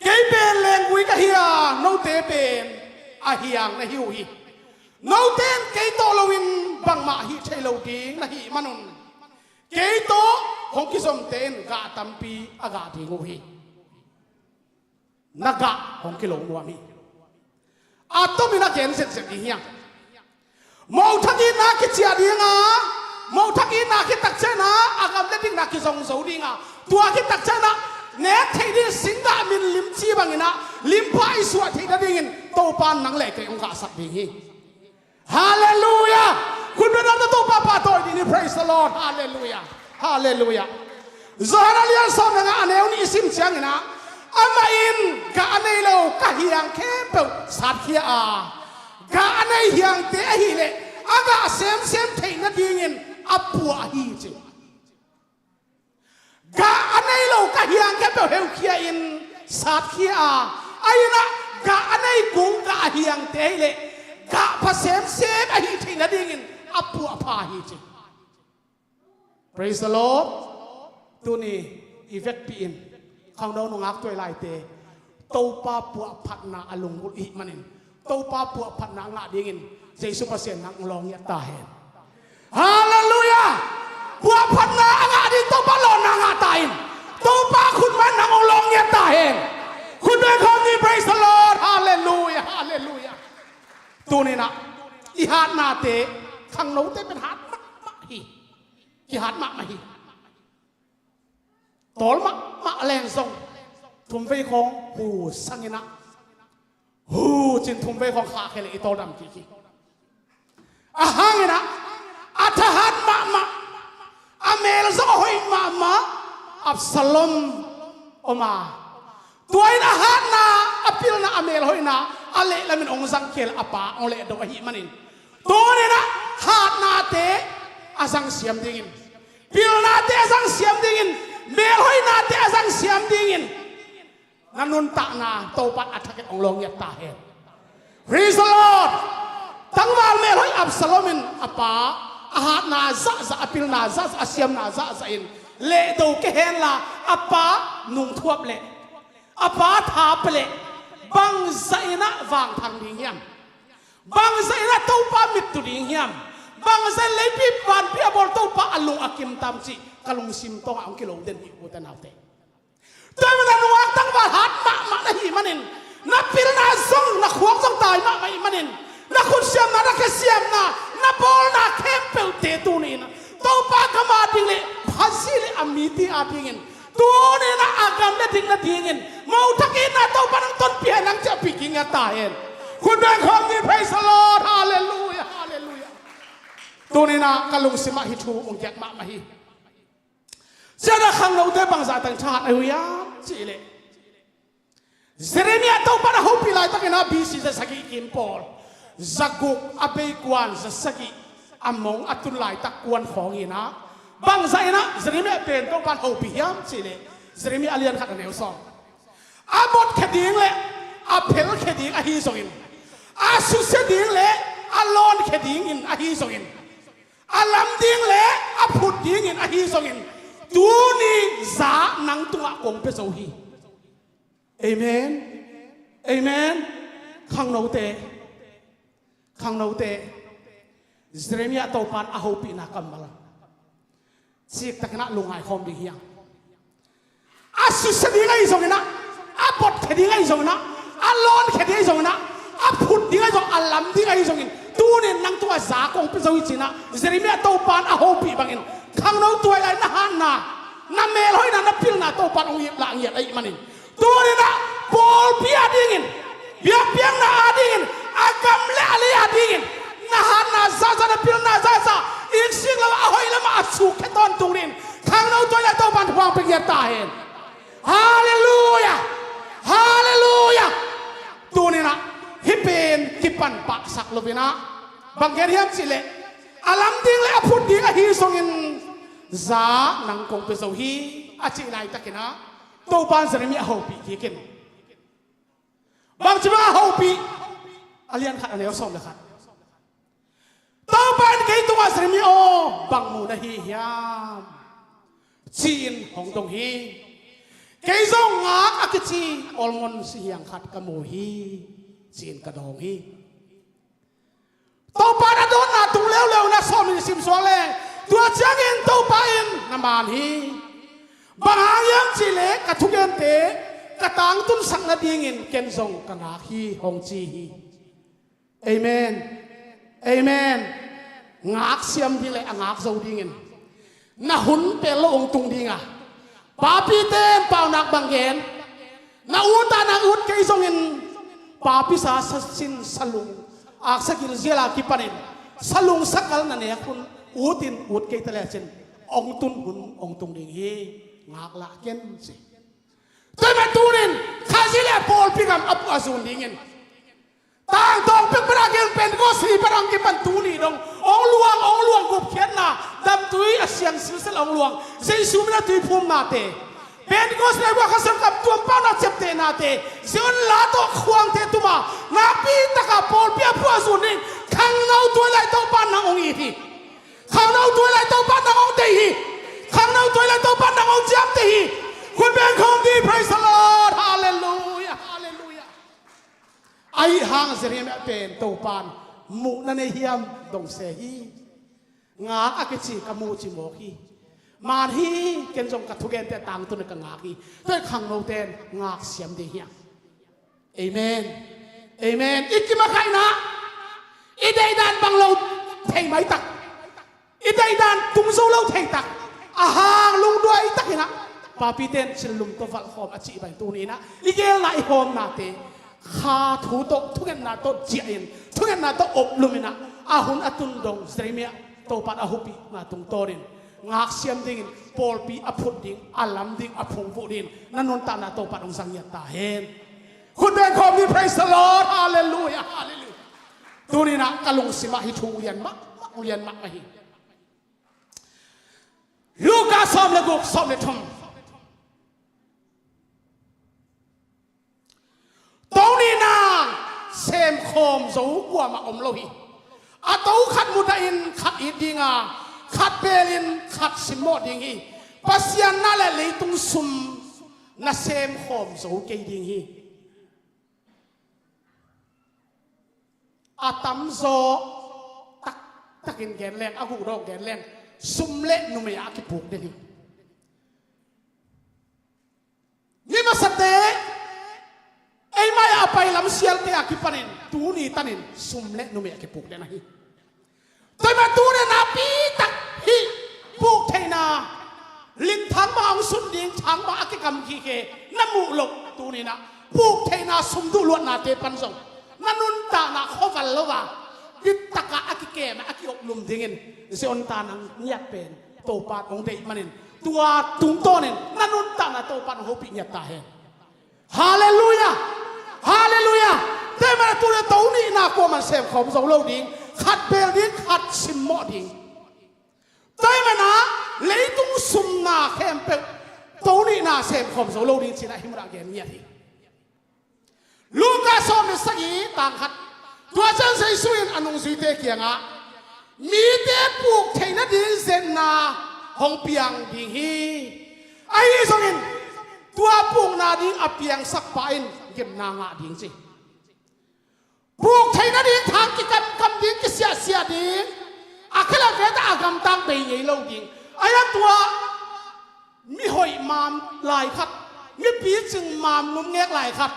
Kei pen lenggui ka hi a, note pen a hiang na hi uh hi. Note in kei tawh loin bangmah hih thei lo ding na hih manun, kei tawh hong kizomte in gah tampi a gah ding uh hi. Na gah hong kilo nuam hi. A tomin a gen zetzet ding hiam? Mothak itna kiciah ding a, mothak itna khit tak ciangin ah a gam le dikna kizong zo ding a, tua khit tak ciangin ah nek theih ding singgah min limci bangin ah limpha i suah theih nadingin Topa in nang le kei hong gahsak ding hi. Halleluiah! Khut beng a, Topa pahtawi ding hi. Praise the Lord. Halleluiah. Halleluiah. Johan a lian sawm le nga, a neu nih i sim ciangin ah, amah in gah a nei lo ka hiang khempeuh satkhia a, gah a nei hiangte ahih leh a gah semsem theih nadingin a puah hi, ci. Gah a nei lo ka hiang khempeuh heukhia in satkhia a, ahi in ah gah a nei kung gah a hiangte ahih leh gah pha semsem ahi theih nadingin a puahpha hi, ci. Praise the Lord. Tuni i vekpi in khangno nungak tuailaite Topa puahphatna a lunggulh i hih manin, Topa puahphatna a ngah dingin Jesu Pasian nang lawng ngiat ta hen. Halleluiah! Puahphatna a ngah ding Topa lawnna ngah ta in, Topa khut mah in nang lawng ngiat ta hen. Khut beng khawm ni. Praise the Lord. Halleluiah. Halleluiah. Tuni in ah i hatnate, khangnote pen hat mahmah hi. Kihat mahmah hi. Tawl mahmah leng zong thumvei khawng hu sang in ah, hu cin thumvei khawng khahkhia leh i tawldam kik hi. Ahang in ah a thahat mahmah, a mel zong a hoih mahmah Absalom om a, tua in a hatna, a pilna, a melhoihna a lehlamin hong zangkhia a pa hong lehdo ahih manin, tuni-in ah hatnate a zangsiam dingin, pilnate a zangsiam dingin, melhoihnate a zangsiam dingin na nuntakna Topa in a thakhat hong lawng ngiat ta hen. Praise the Lord. Tangval melhoih Absalom in a pa a hatna zahzah, a pilna zahzah, a siamna zahzah in lehdo kei henla, a pa nungthuap leh, a pa tha pia leh, bangzah in ah vangthang ding hiam? Bangzah in ah Topa mittu ding hiam? Bangzah in leipi vanpi a bawl Topa a lung a kim tam cih ka lungsim tawngah hong kilo den hi, ute naute. Tua ahih manin nungak tangval hat mahmah na hih manin, na pilna zong, na khuak zong tai mahmah ahih manin, na khut siamna, na khe siamna, na bawlna khempeuhte tuni-in ah Topa gam ading le Khazih le a mite adingin, tuni-in ah a gam le ding nadingin, mothak itna Topa in hong tonpih hen, nang ciahpih kik ngiat ta hen. Khut beng khawm ni, praise the Lord, hallelujah, hallelujah. Tuni-in ah ka lungsim ah hih thu hong kiat mahmah hi. Tua ciangin ah khangnote bangzah teng thahat ahi uh hiam cih leh, Jeremiah Topa in a hopih laitakin ah B C za sagih kim pawl, za guk a bei kuan, za sagih a mong a tun laitak kuan khawng in ah, bangzah in ah Jeremiah pen Topa in hopih hiam cih leh, Jeremiah a lian khat a neu sawm. A botkhia ding le a phelkhia ding ahi zongin, a susia ding le a lawnkhia dingin ahi zongin, a lam ding le a phut dingin ahi zongin, tuni za nang tungah kong pia zo hi. Amen. Amen. Khangnote, khangnote, Jeremiah Topa in a hopihna kammal ciktakin ah lungngai khawm ding hi hang. A susia ding ahi zongin ah, a botkhia ding ahi zongin ah, a lawnkhia ding ahi zongin ah, a phut ding ahi zong, a lam ding ahi zongin, tuni-in nang tungah za kong pia zo hi ci-in ah Jeremiah Topa in a hopih bangin, khangno tuailai na hatna, na melhoihna, na pilna Topa in hong lah ngiat ahih manin, tuni-in ah pawlpi adingin, biakpiakna adingin, a gam le a lei adingin, na hatna zahzah, na pilna zahzah, iksik lamah, a hoih lamah a sukkhia tawntung dingin, khangno tuailai Topa in thupha hong pia ngiat ta hen. Halleluiah. Halleluiah. Tuni-in ah hih pen kipan pahsak lo-in ah, bang gen hiam cih leh, a lam ding le a phut ding ahi zongin za nang kong pia zo hi, a cih laitakin ah Topa in Jeremiah a hopih kik in. Bangci bang a hopih? A lian khat a neu sawm le khat. Topa in kei tungah, Jeremiah aw, bang mu na hi hiam, ci-in hong dong hi. Kei zong ngak a kici almond sihiang khat ka mu hi, ci-in ka dawng hi. Topa in a dawnna tung leuleu na sawm in sim suak leng, tua ciangin Topa in na man hi. Bang hang hiam cih leh ka thugente ka tangtunsak nadingin ken zong ka ngak hi, hong ci hi. Amen. Amen. Ngak siam ding le a ngak zo dingin na hun pel lo hong tung ding a, papite in paunak bang gen, na ut a na ut kei zongin papi sa, sa sin, sa lung, aksa gilzial a kipanin sa lung sa kal na nek hun ut in ut kei ta lecin hong tun hun hong tung ding hi. Ngak lah ken ci. Tua ahih manin tuni-in Khazih le a pawlpi gam a puah zun dingin, tangtawng pek pan a gen, Pentecost ni pan a kipan tuni dong hong luang, hong luang gupkhiatna, damtui a siang silsel hong luang, Jesu min a tuiphumnate, Pentecost ni a buak Kha Siangtho tuam pahna ciaptehnate, Zion la tawh khuangte tum a, nakpi taka pawlpi a puah zun ding, khangno tuailai Topa in nang hong it hi. Khangno tuailai Topa in nang hong deih hi. Khangno tuailai Topa in nang hong ciamteh hi. Khut beng khawm dih, praise the Lord. Hallelujah, hallelujah. Ahi hang Jeremiah pen Topa in muh na nei hiam dong se hi. Ngak a kici ka mu ci mawk hi. Man hi, ken zong ka thugente tangtun ka ngak hi. Tua khangnote in ngak siam ding hi hang. Amen. Amen. I kimakaihna, i deihdan bang lo thei maitak, i deihdan tung zo lo theitak, a hang lungduai takin ah papite in cillum tawh valhkhawm a cih bang tuni-in ah i geelna, i hawmnate Kha thu tawh, thungetna tawh ciah in, thungetna tawh oplum in ah, a hun a tun dong Jeremiah Topa in a hopihna tungtawnin ngak siam dingin, pawlpi a phut ding, a lam ding, a phungvuh dingin na nuntakna Topa in hong zang ngiat ta hen. Khut beng khawm ni. Praise the Lord. Halleluiah, halleluiah. Tuni-in ah ka lungsim ah hih thu lian mahmah, lian mahmah hi. Luka sawm le guk, sawm le thum. Tuni-in ah semkhawm zo kuamah om lo hi. A to khat mudahin khat it ding a, khat belin khat simmawh ding hi. Pasian na le leitung sum na semkhawm zo kei ding hi. A tamzaw taktakin gen leng, a guhdawk gen leng, sum le numei ah a kipuk den hi. Mi masate, ei mai-ah a pai lamsialte a kipanin tuni tanin sum le numei a kipuk den ahi. Tua ahih manin tuni-in ah nakpi tak hih puk theihna, ling thang bang a hong sun ding thang bang a kikam khikhe na muh loh, tuni-in ah puk theihna sum duh luatnate pan zong na nuntakna khuaval lo a, dittak a kikem a, a kioplum dingin Zion ta nang ngiat pen Topa in hong deih manin, tua tungtawnin na nuntakna Topa in hong hopih ngiat ta hen. Halleluiah! Halleluiah! Tua ahih manin tuni-in ah to nihna kuaman semkhawm zo lo ding, khat bel ding, khat simmawh ding. Tua ahih manin ah leitung sumna khempeuh to nihna semkhawm zo lo ding ci-in ah hih munah gen ngiat hi. Luka sawm le sagih, tang khat. Tua ciang Jesu in a nungzuite kiangah, mite puk theih nading zetna hong piang ding hi. Ahi zongin tua pukna ding a piangsak pa in gimna ngah ding ci. Puk theih nading thang kikamkam ding, kisiahsiah ding, a khelah veta a gamtang bei ngei lo ding. Ahi zongin tua mi hoih mam lai khat, mi picing mam num ngek lai khat,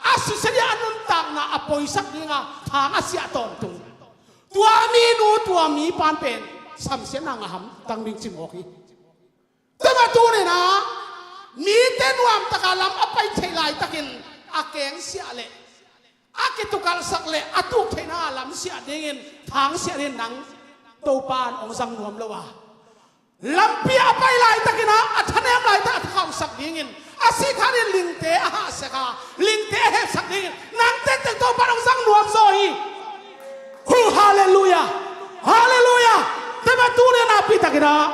a susia ding a nuntakna a poisak ding a thang a siah tawntung, tua minu, tua mipa in pen samsiatna ngah hamtang ding ci mawk hi. Tua ahih manin tuni-in ah mite nuamtak a lam a pai theih laitakin a kengsiah le a kitukalhsak le a tuk theihna a lamsiah dingin thangsiah dingin nang Topa in hong zang nuam lo a, lampi a pai laitakin ah a thanem laitak a thakhauhsak dingin, a sih khanin lingte a hahsiat a, lingte a hehpsak dingin nang tengteng Topa in hong zang nuam zaw hi. Hu, halleluiah! Halleluiah! Tua ahih manin tuni-in ah nakpi takin ah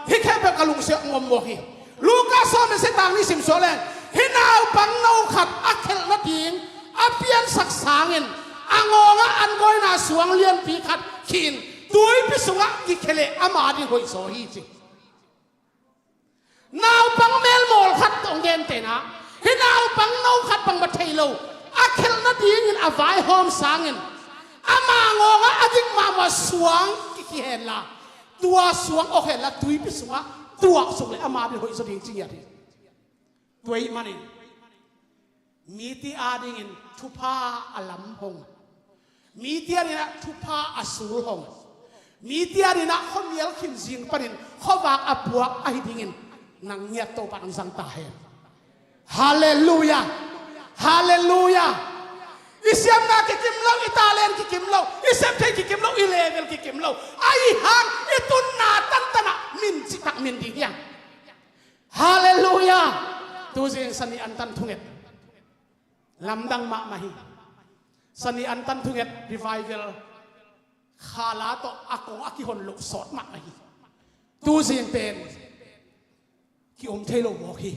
hih khempeuh ka lungsim ah hong om mawk hi. Luka sawm le sagih, tang nih sim suak leng, hih naupangno khat a khelh nading a piansak sangin a ngawngah an gawina suang lianpi khat khih in tuipi sungah kikhia leh ama ding hoih zaw hi ci. Naupang melmawl khat tawh hong gentehna, hih naupangno khat bangmah thei lo a khelh nadingin a vaihawm sangin ama ngawngah a dik mahmah suang kikhia henla, tua suang awk henla tuipi sungah tuaksuk leh ama ding hoih zaw ding ci ngiat hi. Tua ahih manin mite adingin thupha a lam hong, mite adingin ah thupha a sul hong, mite adingin ah khuamial khin zing panin khuavak a puak ahi dingin nang ngiat Topa in hong zang ta hen. Halleluiah! Halleluiah! I siamna kikim lo, i talent kikim lo, i sep thei kikim lo, i level kikim lo, ahih hang i tunna tantan ah min citak min ding hi hang. Halleluiah! Tuzing Sani Antan thunget lamdang mahmah hi. Sani Antan thunget revival khala tawh a kong a kihon loh sawt mahmah hi. Tuzing pen ki-om thei lo mawk hi.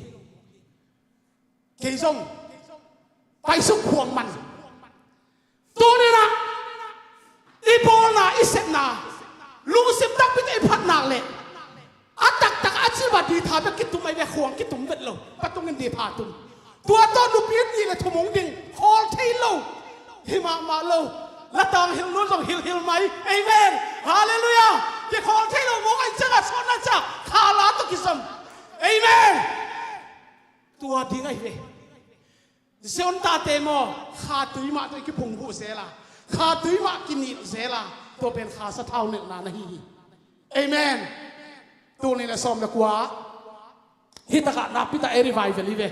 Kei zong paisuk khuang man. Tuni-in ah i bawlna, i sepna, lungsim takpi tawh i phat nak leh a taktak a cih bang ditha bek kitum ahi ve, khuang kitum vet lo, patungin ditha tum. Tua tawh nupi nih le thum hong ding, khawl thei lo. Hi mahmah lo. Latang hilh nun zong hilhhilh mai. Amen. Halleluiah. Kikhawl thei lo mawk ahih ciangin sawtna ciang khala tawh kizom. Amen. Tua ding ahi ve. Zion tate maw, kha tui mah tawh i kiphungvuh zel a, kha tui mah kinilh zel a, tua pen kha sathau nelhna na hi hi. Amen. Tul nih le sawm le kua, hih takah nakpi tak ei revival hi ve.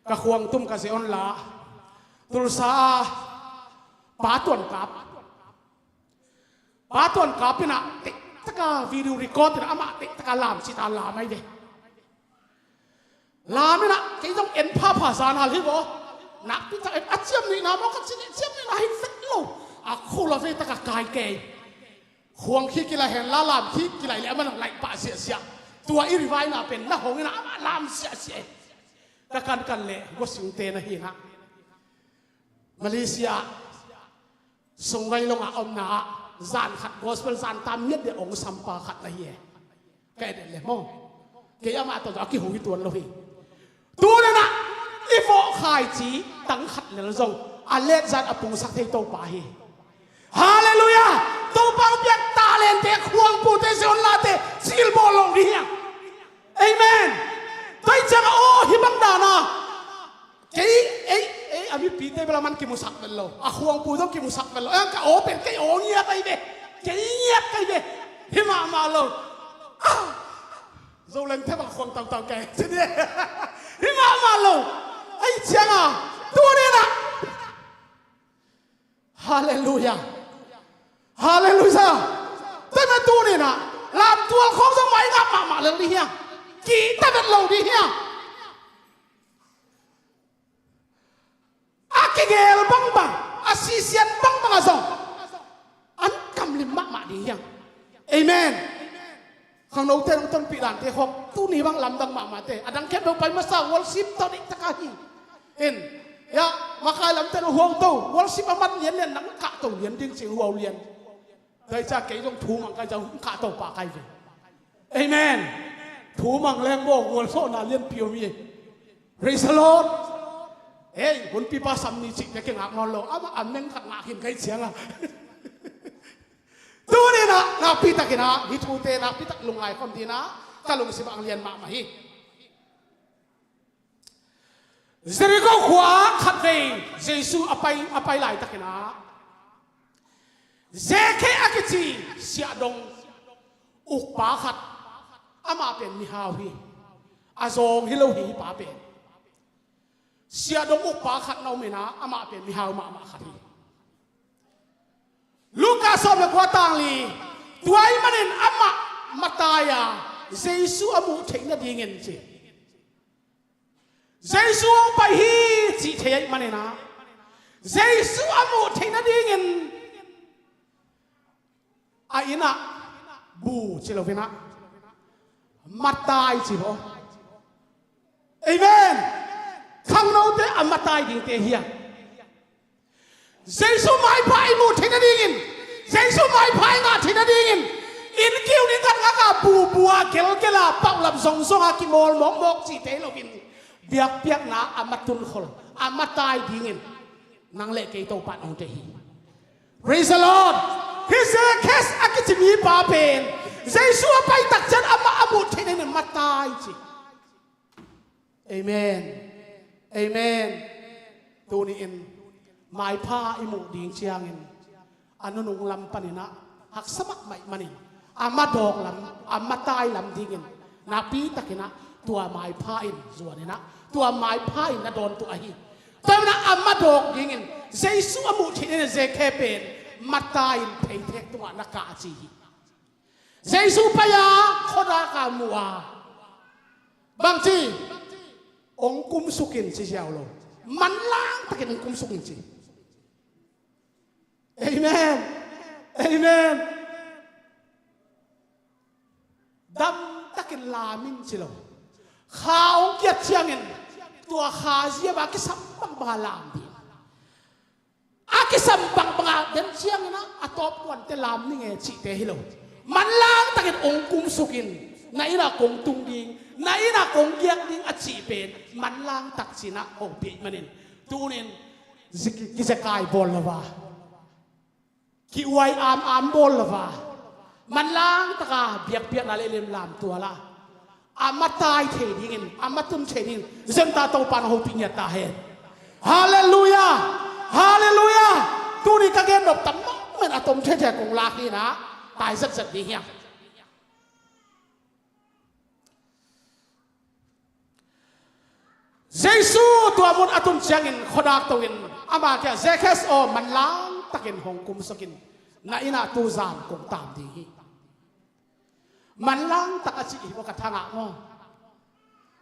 Ka khuang tum ka Zion la, Tulsa a Pa Tuan Kap, Pa Tuan Kap in ah teihtaka video record in ah amah teihtaka lam cita lam ahi ve. Lam in ah kei zong en phapha zan hal hi vaw. Nakpi tak a ciam nihna maw, ka ci nih, ciam nihna hi vet lo. A khua vei tak a kai kei. Khuang khi kilai hen la, lam khi kilai leh a man a laih pah siahsiah. Tua i ri vaina pen na hong in a amah lam siahsiah e. Ka kankan leh guasingte na hi na. Malaysia Sungvai long a omna ah zan khat gospel zan tam miat deuh hong sampa khat na hi e. Ka et et le maw. Kei amah tawh a kiho hi tuan lo hi. Tuni in ah i vawh khai ci tang khat lel zong a let zan a pungsak thei Topa hi. Halleluiah. Topa hong piak talente, khuangpute, zionlate cilbawl lo ding hi hang. Amen. Tua hi ciangah aw hih bang dan a kei, ei, ei, a mipite bel a man kimusak vet lo. A khuangpu zong kimusak vet lo. Ei, ka aw pen kei aw ngiat ahi ve. Kei ngiat ahi ve. Hi mahmah lo. Ah. Zoleng thep a khuang tautau kei. Hi mahmah lo. Ei ciang a tuni in ah. Halleluiah. Halleluiah. Tua mah tuni in ah lamtual khawng zong mai ngap mahmah lel ding hi hang. Kihta vet lo ding hi hang. A kigel bangbang, a sisian bangbang a zong an kamlim mahmah ding hi hang. Amen. Khangnote nong tonpih dante khawng tuni bang lamdang mahmahte. A dang khempeuh pai masa worship tawh diktak a hi. In, ya, makai lamte nong huau to worship a man lianlian nang kah to lian ding cing huau lian. Tua hi ciang kei zong thu mang kai zong kah to pah kai ve. Amen. Thu mang leng baw gualzawhna lianpi om hi. Praise the Lord. Ei, hunpipa sam ni cihte kingak nawn lo. Amah a meng khat ngah khin kai ciang a. Tuni in ah nakpi takin ah hih thute nakpi tak lungngai khawm ding in ah ka lungsim ah hong lian mahmah hi. Jericho khua ah khatvei Jesu a pai, a pai laitakin ah Zekhe a kici siahdong ukpa khat, amah pen mihau hi. A zawng hi lo hi, hih pa pen. Siahdong ukpa khat na om in ah amah pen mihau mahmah khat hi. Luka sawm le kua tang li. Tua ahih manin amah Matthai a Jesu a muh theih nadingin ci. Jesu hong pai hi cih thei ahih manin ah Jesu a muh theih nadingin a inn ah bu ci lo in ah Matthai ci maw? Amen. Khangnote a Matthai dingte hi a. Jesu maipha i muh theih nadingin, Jesu maipha i ngah theih nadingin, inn kiu ning khat ngak a bubu a gelgel a pauhlap zongzong a kimawl mawkmawk cihte hi loin biakpiakna a matun khol, a Matthai dingin nang le kei Topa in hong deih hi. Praise the Lord. Hih Zekhe a kici mipa pen Jesu a pai tak ciang amah a muh theih nadingin Matthai ci. Amen. Amen. Tuni-in maipha i muh ding ciangin a nunung lam panin ah haksa mahmah ahih manin a madawk lam, a Matthai lam dingin nakpi takin ah tua maipha in zuan in ah tua maipha in na dawn tuah ahi. Tua manin ah a madawk dingin Jesu a muh theih nadingin Zekhe pen Matthai in pheikhek tungah na kah ci hi. Jesu pai a khuadak a mu a bangci, hong kumsuk in ci ziau lo. Manlang takin hong kumsuk in ci. Amen. Amen. Dam takin lam in ci lo. Kha hong kiat ciangin tua kha zia bang kisam bangbang a lam ding. A kisam bangbang a den ciangin ah a tawpkuante lam ning e cihte hi lo. Manlang takin hong kumsuk in, na inn ah kong tung ding, na inn ah kong giak ding a cih pen manlang tak ci-in ah hopih ahih manin tuni-in zi-, kizekai bawl lo a, ki-uai amam bawl lo a, manlang taka biakpiakna le lemlam tual a, a Matthai thei dingin, a matun thei dingin zenta Topa in hong hopih ngiat ta hen. Halleluiah. Halleluiah. Tuni ka gen nop tam mawk men a tom thei thei kong lak hi in ah tai zatzat ding hi hang. Jesu tua mun a tun ciangin khuadak to in ama kiangah, Zekhe aw, manlang takin hong kumsuk in, na inn ah tuzan kong taam ding hi. Manlang tak a cih hi maw, ka thangah maw?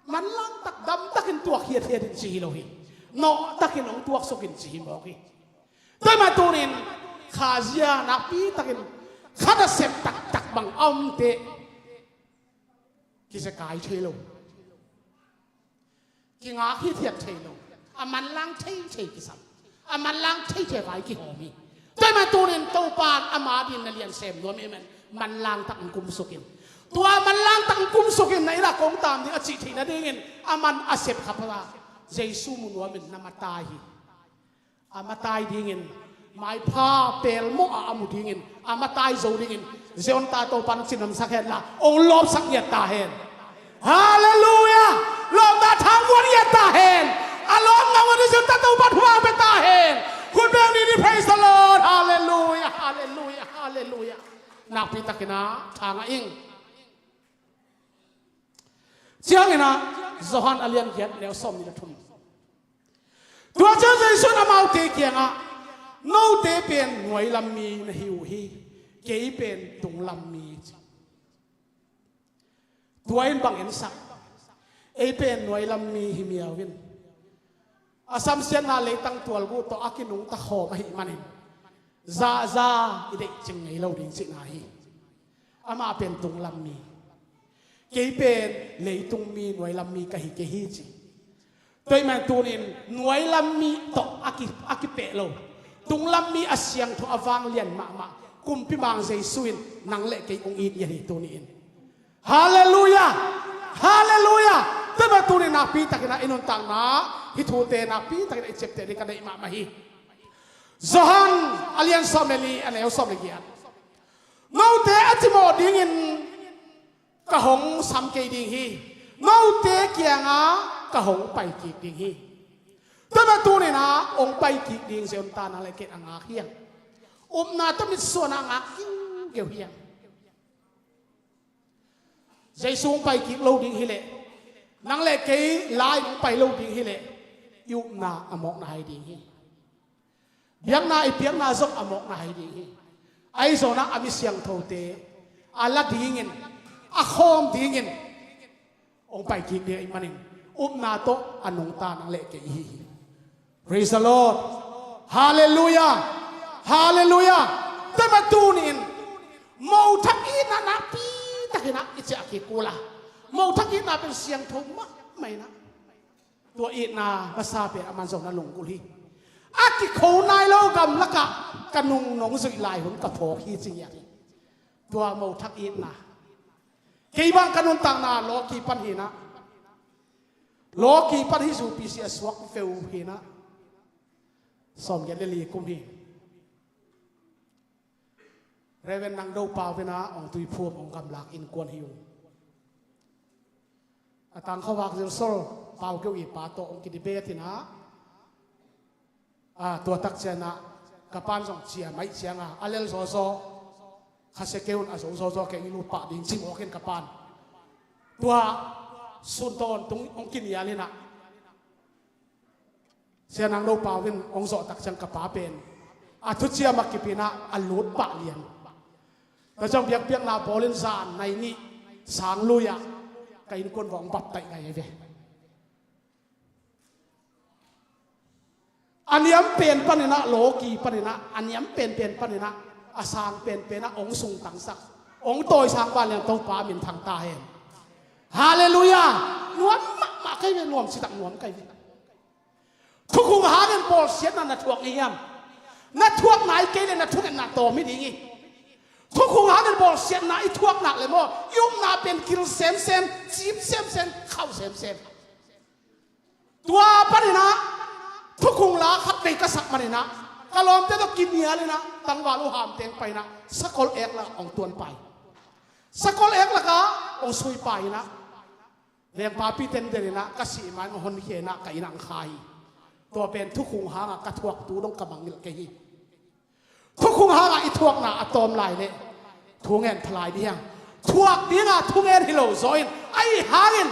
Manlang tak, dam takin tuak hiathiat in ci hi lo hi. nawh takin hong tuaksuk in ci hi mawk hi. Tua ahih manin tunin khazia nakpi takin khat a sep taktak bang a omte kizekai thei lo. Kingak hithiat thei lo. A manlang thei thei kisam. A manlang thei thei vai kihawm hi. Tua ahih manin tunin Topa in ama adingin na lian sem nuam ahih manin manlang takin kumsuk in. Tua manlang takin kumsuk in na inn ah kong tam ding a cih theih nadingin a man a sep kha pha. Jesu mu nuamin na matai hi. A matai dingin, maipha pelmawh a a mu dingin, a matai zo dingin, Zion ta Topa in hong cihnopsak hen la, hong lawpsak ngiat ta hen. Halleluiah! Lawpna thang muan ngiat ta hen. A lawpna muan Zion ta Topa in thupha pia ta hen. Khut beng ni ni, praise the Lord. Halleluiah, halleluiah, halleluiah. Nakpi takin a thang a ing. Ciangin a Johan a lian giat neu sawm nih le thum. Tua ciang Jesu in amaute kiangah, "Note pen nuailam mi na hi uh hi, kei pen tunglam mi," ci. Tua in bang ensak, ei pen nuailam mi hi miau in, a samsiatna leitang tualguh tawh a kinungta khawm ahih manin, zahza i deih cing ngei lo ding cihna hi. Amah pen tunglam mi, kei pen leitung mi, nuailam mi ka hi kei hi ci. Tua ahih manin tunin nuailam mi tawh a ki, a kipeh lo, tunglam mi a siangtho a vanglian mahmah Kumpi Mang Jesu in nang le kei hong it hi tuni in. Halleluiah! Halleluiah! Tua ahih manin tunin nakpi takin a i nuntakna hih thute nakpi takin a i ciapteh ding ka deih mahmah hi. Johan a lian sawm le li a neu sawm le giat. Note a cimawh dingin ka hong sam kei ding hi. Note kiangah ka hong pai kik ding hi. Tua ahih manin tunin a hong pai kik ding Zion ta nang le kei in a ngak hi hang. Upna tawh mitsuan a ngak kiukiu hi hang. Jesu hong pai kik lo ding hi leh, nang le kei lai hong pai lo ding hi leh, i upna a mawkna hi ding hi. Biakna i piakna zong a mawkna hi ding hi. Ahi zongin a mi siangthote a la dingin, a khawm dingin hong pai kik ding ahih manin, upna tawh a nungta nang le kei i hi hi. Praise the Lord. Halleluiah. Halleluiah. Tua ahih manin tunin mothak itna nakpi takin a i ciah kik kul a, mothak itna pen siangtho mahmah in a, tua itna masa pen a man zong na lunggulh hi. A kikho nai lo gamlakah ka nung nong zuih lai hun ka phawk hi ci ngiat hi. Tua mothak itna. Kei bang ka nuntakna lawki pan hi in a, lawki pan hi, zu pi si a suak veu hi in a, sawmgiat le li kum hi. Reverend Nang Do Pau in a hong tuiphum, hong gamlak innkuan hi ung. A tangkhovak zilsol Pau Keu i pa tawh hong kidebate in a, a, tua tak ciangin a ka pa'n zong ciam ahih ciangin a lel zawzaw, khasia kei un, a zo zawzaw kei, i lut pah ding ci mawk in ka pa'n. Tua sun tawntung hong kinial in a, Sia Nang Do Pau in hong zawh tak ciang ka pa pen a thuciam a kip in a, a lut pah lian. Tua ciang biakpiakna bawl in zan nai nih sang lui-ah ka innkuan va hong baptaih ngai ve. A niam pen panin a, lawki panin a, a niam penpen panin a, a sang penpen a hong sungtangsak, hong tawisang vanglian Topa minthang ta hen. Halleluiah. Nuam mahmah kei ve, nuam citak nuam kei ve. Thukhun hangin bawlsiatna na thuak ngei hiam? Na thuak nai kei leh na thungetna tawm hi ding hi. Thukhun hangin bawlsiatna i thuak nak leh maw, i upna pen kil semsem, cip semsem, khauh semsem. Tua panin a thukhun la khat vei ka sak manin a, ka lawmte tawh kinial in a, tangval uh hamteng pai in a, sakol ek lakah hong tuan pai. Sakol ek lakah hong sui pai in a, vengpapi tender in a, ka sih ma-in hong honkhia in a, ka inn ah hong kha hi. Tua pen thukhun hangah ka thuaktu dong ka mangngilh kei hi. Thukhun hangah i thuakna a tawm lai leh thungen pha lai ding hi hang. Thuak dinga thungen hi lo zaw in, ahih hangin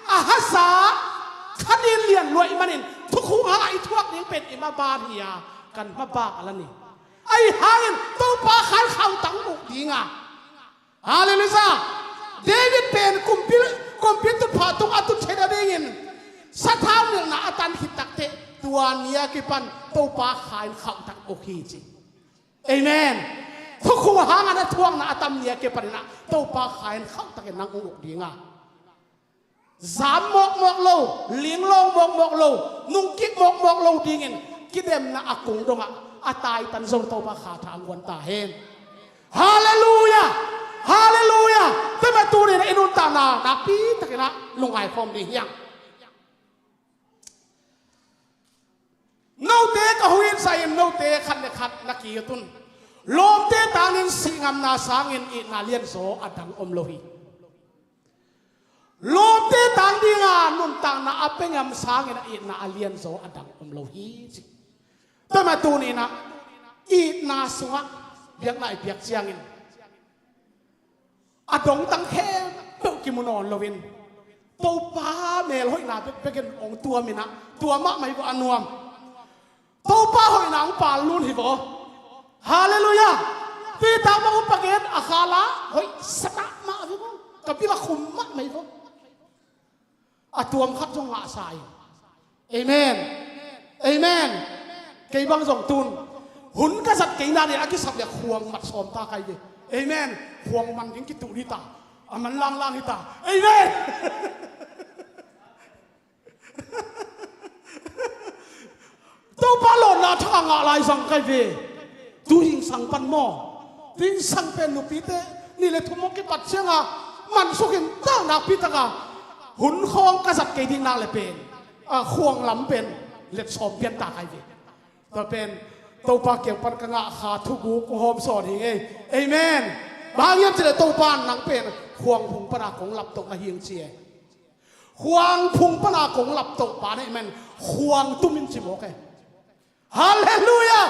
a hasa kha ding lian lua ahih manin thukhun hangah i thuak ding pen i maban hi a, kan maban a la hi. Ahih hangin Topa khan khauhtang uh dinga, Halleluiah. David pen kumpi, kumpi tutphah tung a tut theih nadingin sathau nilhna a tan khit takteh, Tua ni a kipan Topa kha in khauhtak uk hi ci. Amen. Thukhun hangah na thuakna a tam ni a kipan inah Topa kha in khauhtakin nang uk ding a, zam mawkmawk lo, linglawng mawkmawk lo, nungkik mawkmawk lo dingin kidemna a kung dongah a taitan zong Topa kha tha a guan ta hen. Halleluiah. Halleluiah. Tua mah tuninah i nuntakna nakpi takinah lungngai khawm ding hiang. Note ka huhit zahin note khat le khat na kiut un. Lawmte tangin sihngamna sangin itna lianzaw a dang om lo hi. Lawmte tang dinga nuntakna a pengam sangin a itna a lianzaw a dang om lo hi ci. Tua mah tuninah itna sungah biakna i piak ciangin a dongtang khempeuh kimu nawn loin Topa melhoihna bekbekin hong tuaminah tua mahmah hi vaw a nuam. Topa hoihna hong pal lun hi vaw. Halleluiah. Peter bang upa gen a khala hoih satah mah hi vaw. Ka bil a khum mahmah hi vaw. A tuam khat zong ngahsa hi. Amen. Amen. Kei bang zong tun hun ka zat kei nadin a kisap le khuang mat sawm ta kai ve. Amen. Khuang man ding kituh dita. A man langlang hita. Amen. Topa lawnna thak a ngah lai zang kai ve. Tuingsang pan maw? Tuingsang pen nupite nih le thum hong kipat cianga mansukin ta nakpi taka hun khawng ka zat kei ding nak le pen a khuang lam pen let sawm pian ta kai ve. Tua pen Topa kiang pan ka ngah kha thuguk kong hawm sawn hi ngei. Amen. Bang hiam cih le Topa nang pen khuang phung pana kong laptoh na hiang ci e. Khuang phung pana kong laptoh pa nih men khuang tumin ci mawk e. Halleluiah.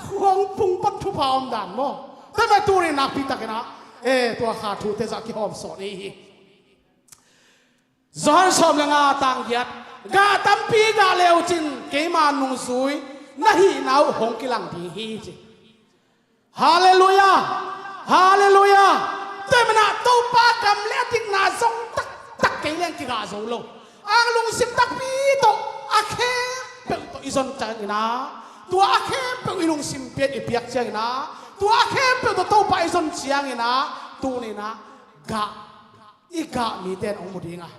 Khuang phung pan thupha om dan maw? Tua mah tunin nakpi takinah e tua kha thute zah kihawm sawn i hi. Johan sawm le nga tang giat. Gah tampi gah leucin keima nungzui na hihna uh hong kilang ding hi ci. Halleluiah. Halleluiah. Tua manah Topa gam le a dikna zong taktak kei leng kigah zo lo. Ang lungsim takpi tawh a khempeuh tawh i zon cianginah tua a khempeuh i lungsim pian i piak cianginah tua a khempeuh tawh Topa i zon cianginah tuninah gah i gah mite in hong mu ding a,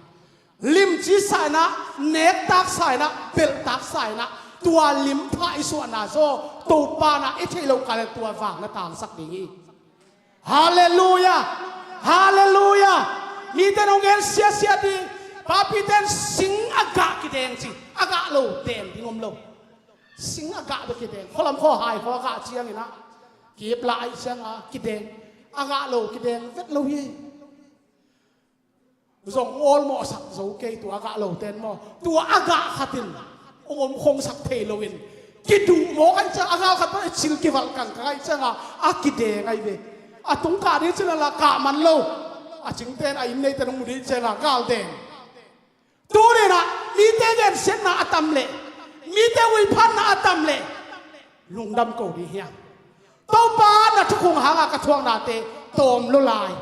limci sa inah, nektak sa inah, belhtak sa inah tua limpha i suahna zaw Topa na i theih loh kal tua vang na tangsak ding hi. Halleluiah. Halleluiah. Mite in hong gen siasia ding. Papite in sing a gah kideng ci a gah lo den ding om lo. Sing a gah bek kideng. Khualam khuahai khua a gah cianginah kip la aih cianga kideng. A gah lo kideng vet lo hi. Zong awlmawhsak zo kei tua a gah loten maw? Tua a gah khatin hong om khongsak thei loin kiduh mawk aih ciang a gah khat pan a cil kivalh kangkang aih cianga a kideng aih ve. A tung kah ding cila la kah man lo. A cingten a inn neiten hong mu ding cianga gal deng. Tuninah mite gensiatna a tam leh mite uiphanna a tam leh lungdam ko ding hiam? Topa na thukhun hanga ka thuaknate tawm lo lai.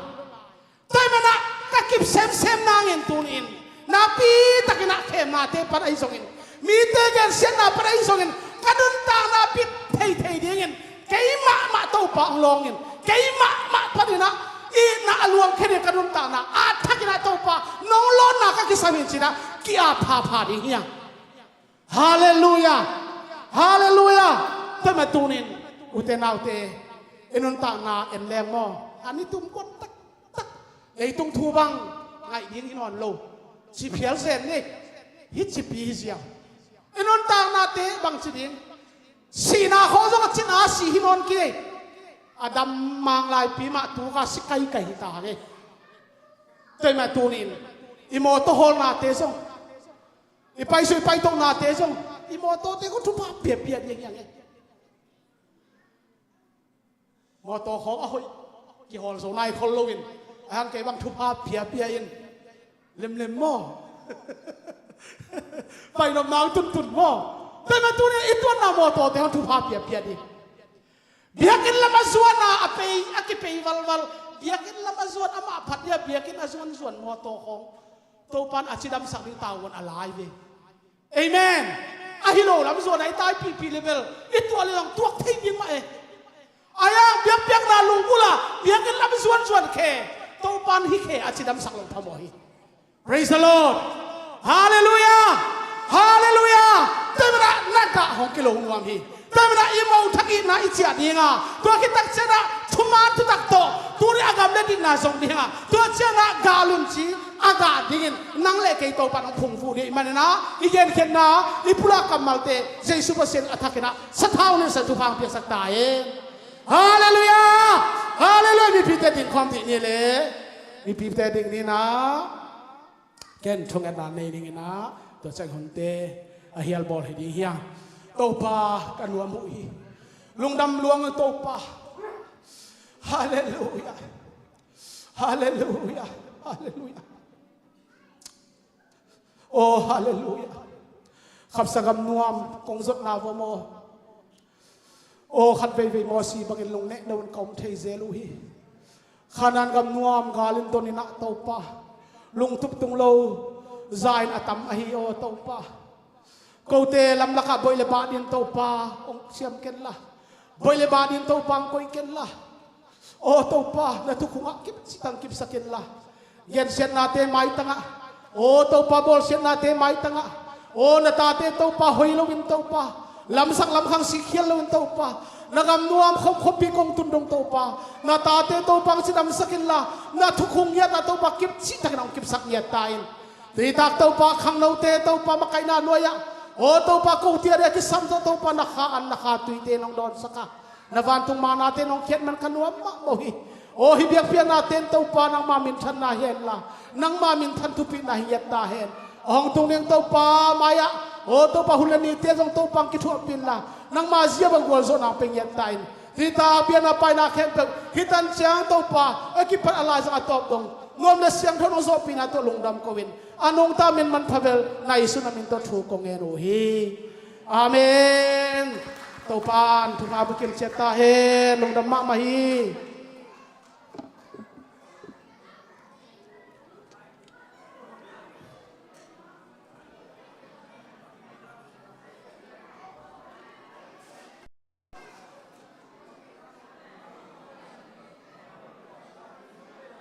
Tua manah ka kip semsem nangin tunin nakpi takinah khemnate pan ahi zongin mite gensiatna pan ahi zongin ka nuntakna bit theithei dingin keimahmah Topa hong lawngin keimahmah paninah itna a luang khenin ka nuntakna a thakinah Topa nong lawnna ka kisam in cinah ki-ap phapha ding hiam? Halleluiah. Halleluiah. Tua mah tunin ute naute i nuntakna en leng maw? A ni tum kon taktak leitung thu bang ngaih ding hi nawn lo. Ci phial zen ni. Hi cipi hi ziau. I nuntaknate bang ci ding? Sihna khawng zong a cina si hi nawn kei. A dam manglaipi mah tuka si kaikai hi ta ngei. Tua mah tunin i mawtaw hawlnate zong i paisui paitohnate zong i mawtawte khawng thupha piapia ding hiang e. Mawtaw khawng a hoih kihawl zo nai khol loin a hang kei bang thupha piapia in lemlem maw? Painopna ang tuntun maw? Tua mah tunin i tuanna mawtawte khawng thupha piapia ding. Biakinn lam a zuan a a pei a kipei valval. Biakinn lam a zuan amah phat dia biakinn a zuan zuan mawtaw khawng Topan a cidamsak ding tavuan a lai ve. Amen. Ahi lo lam zuan a i taipihpih le bel i tuah le zong tuak thei ding mah e. Ahi hang biakpiakna lunggulh a biakinn lam zuanzuan khe, Topa'n hih khe a cidamsak lo phamawh hi. Praise the Lord. Halleluiah. Halleluiah. Tua manin ah na gah hong kilo nuam hi. Tua manin ah i mo thak itna i ciah ding a, tua khit tak ciangin ah thuman thutak tawh tuni a gam le ditna zong ding a, tua ciangin ah gah lum ci a gah dingin nang le kei Topa'n hong phungvuh ding ahih manin ah i genkhiatna, i pulak kammalte Jesu Pasian a thakin ah sathau nin sa thupha hong piaksak ta hen. Halleluiah. Halleluiah. Mipite ding khawm dih ni le, mipite ding ni na. Ken thungetna nei dingin ah tua ciang hunte a hial bawl hi ding hi a. Topa, ka nuam uh hi. Lungdam luang Topa. Halleluiah. Halleluiah. Halleluiah. Oh, halleluiah. Khapsa gam nuam kong zotna vom aw. Aw, khat veivei mawsi bangin lungneh loin ka om thei zel uh hi. Khanaan gam nuam gal in don in ah Topa, lungtup tung lo za in a tam ahi aw Topa. Kote lamlakah boih le bah dingin Topa hong siam kenla, boih le bah dingin Topa hong koih kenla. Aw Topa, na thukhung ah kipcih tak kipsak inla, gensiatnate maitangah, aw Topa, bawlsiatnate maitangah, aw na tate Topa, hoih loin Topa, lamsak lamkhang sikkhial loin Topa, na gam nuam khopkhopi kong tun dong Topa, na tate Topa hong cidamsak inla, na thukhung ngiatna Topa kipcih takin hong kipsak ngiat ta in. Tuitak Topa, khangnote Topa makaihna nuai-ah, aw Topa, kote a dia kisam tawh Topa na kha an, na kha tuite nong dawnsak a, na vantung manate nong khiat man ka nuam mahmah uh hi. Aw hih biakpiaknate in Topa nangma minthanna hi henla, nangma minthan thupina hi ngiat ta hen. A hong tung ding Topa mai-ah, aw Topa, hun le nite zong Topa hong kithuahpih inla, nangma zia bang gualzawhna hong pia ngiat ta in. Tuitak biakna paina khempeuh hih tan ciang Topa a kipat a laizang a tawp dong nuam le siangtho nong zawhpihna tawh lungdam ko-in, a nungta min manpha bel na Jesu na min tawh thu kong ngen uh hi. Amen. Topa'n thupha bukim ciat ta hen. Lungdam mahmah hi.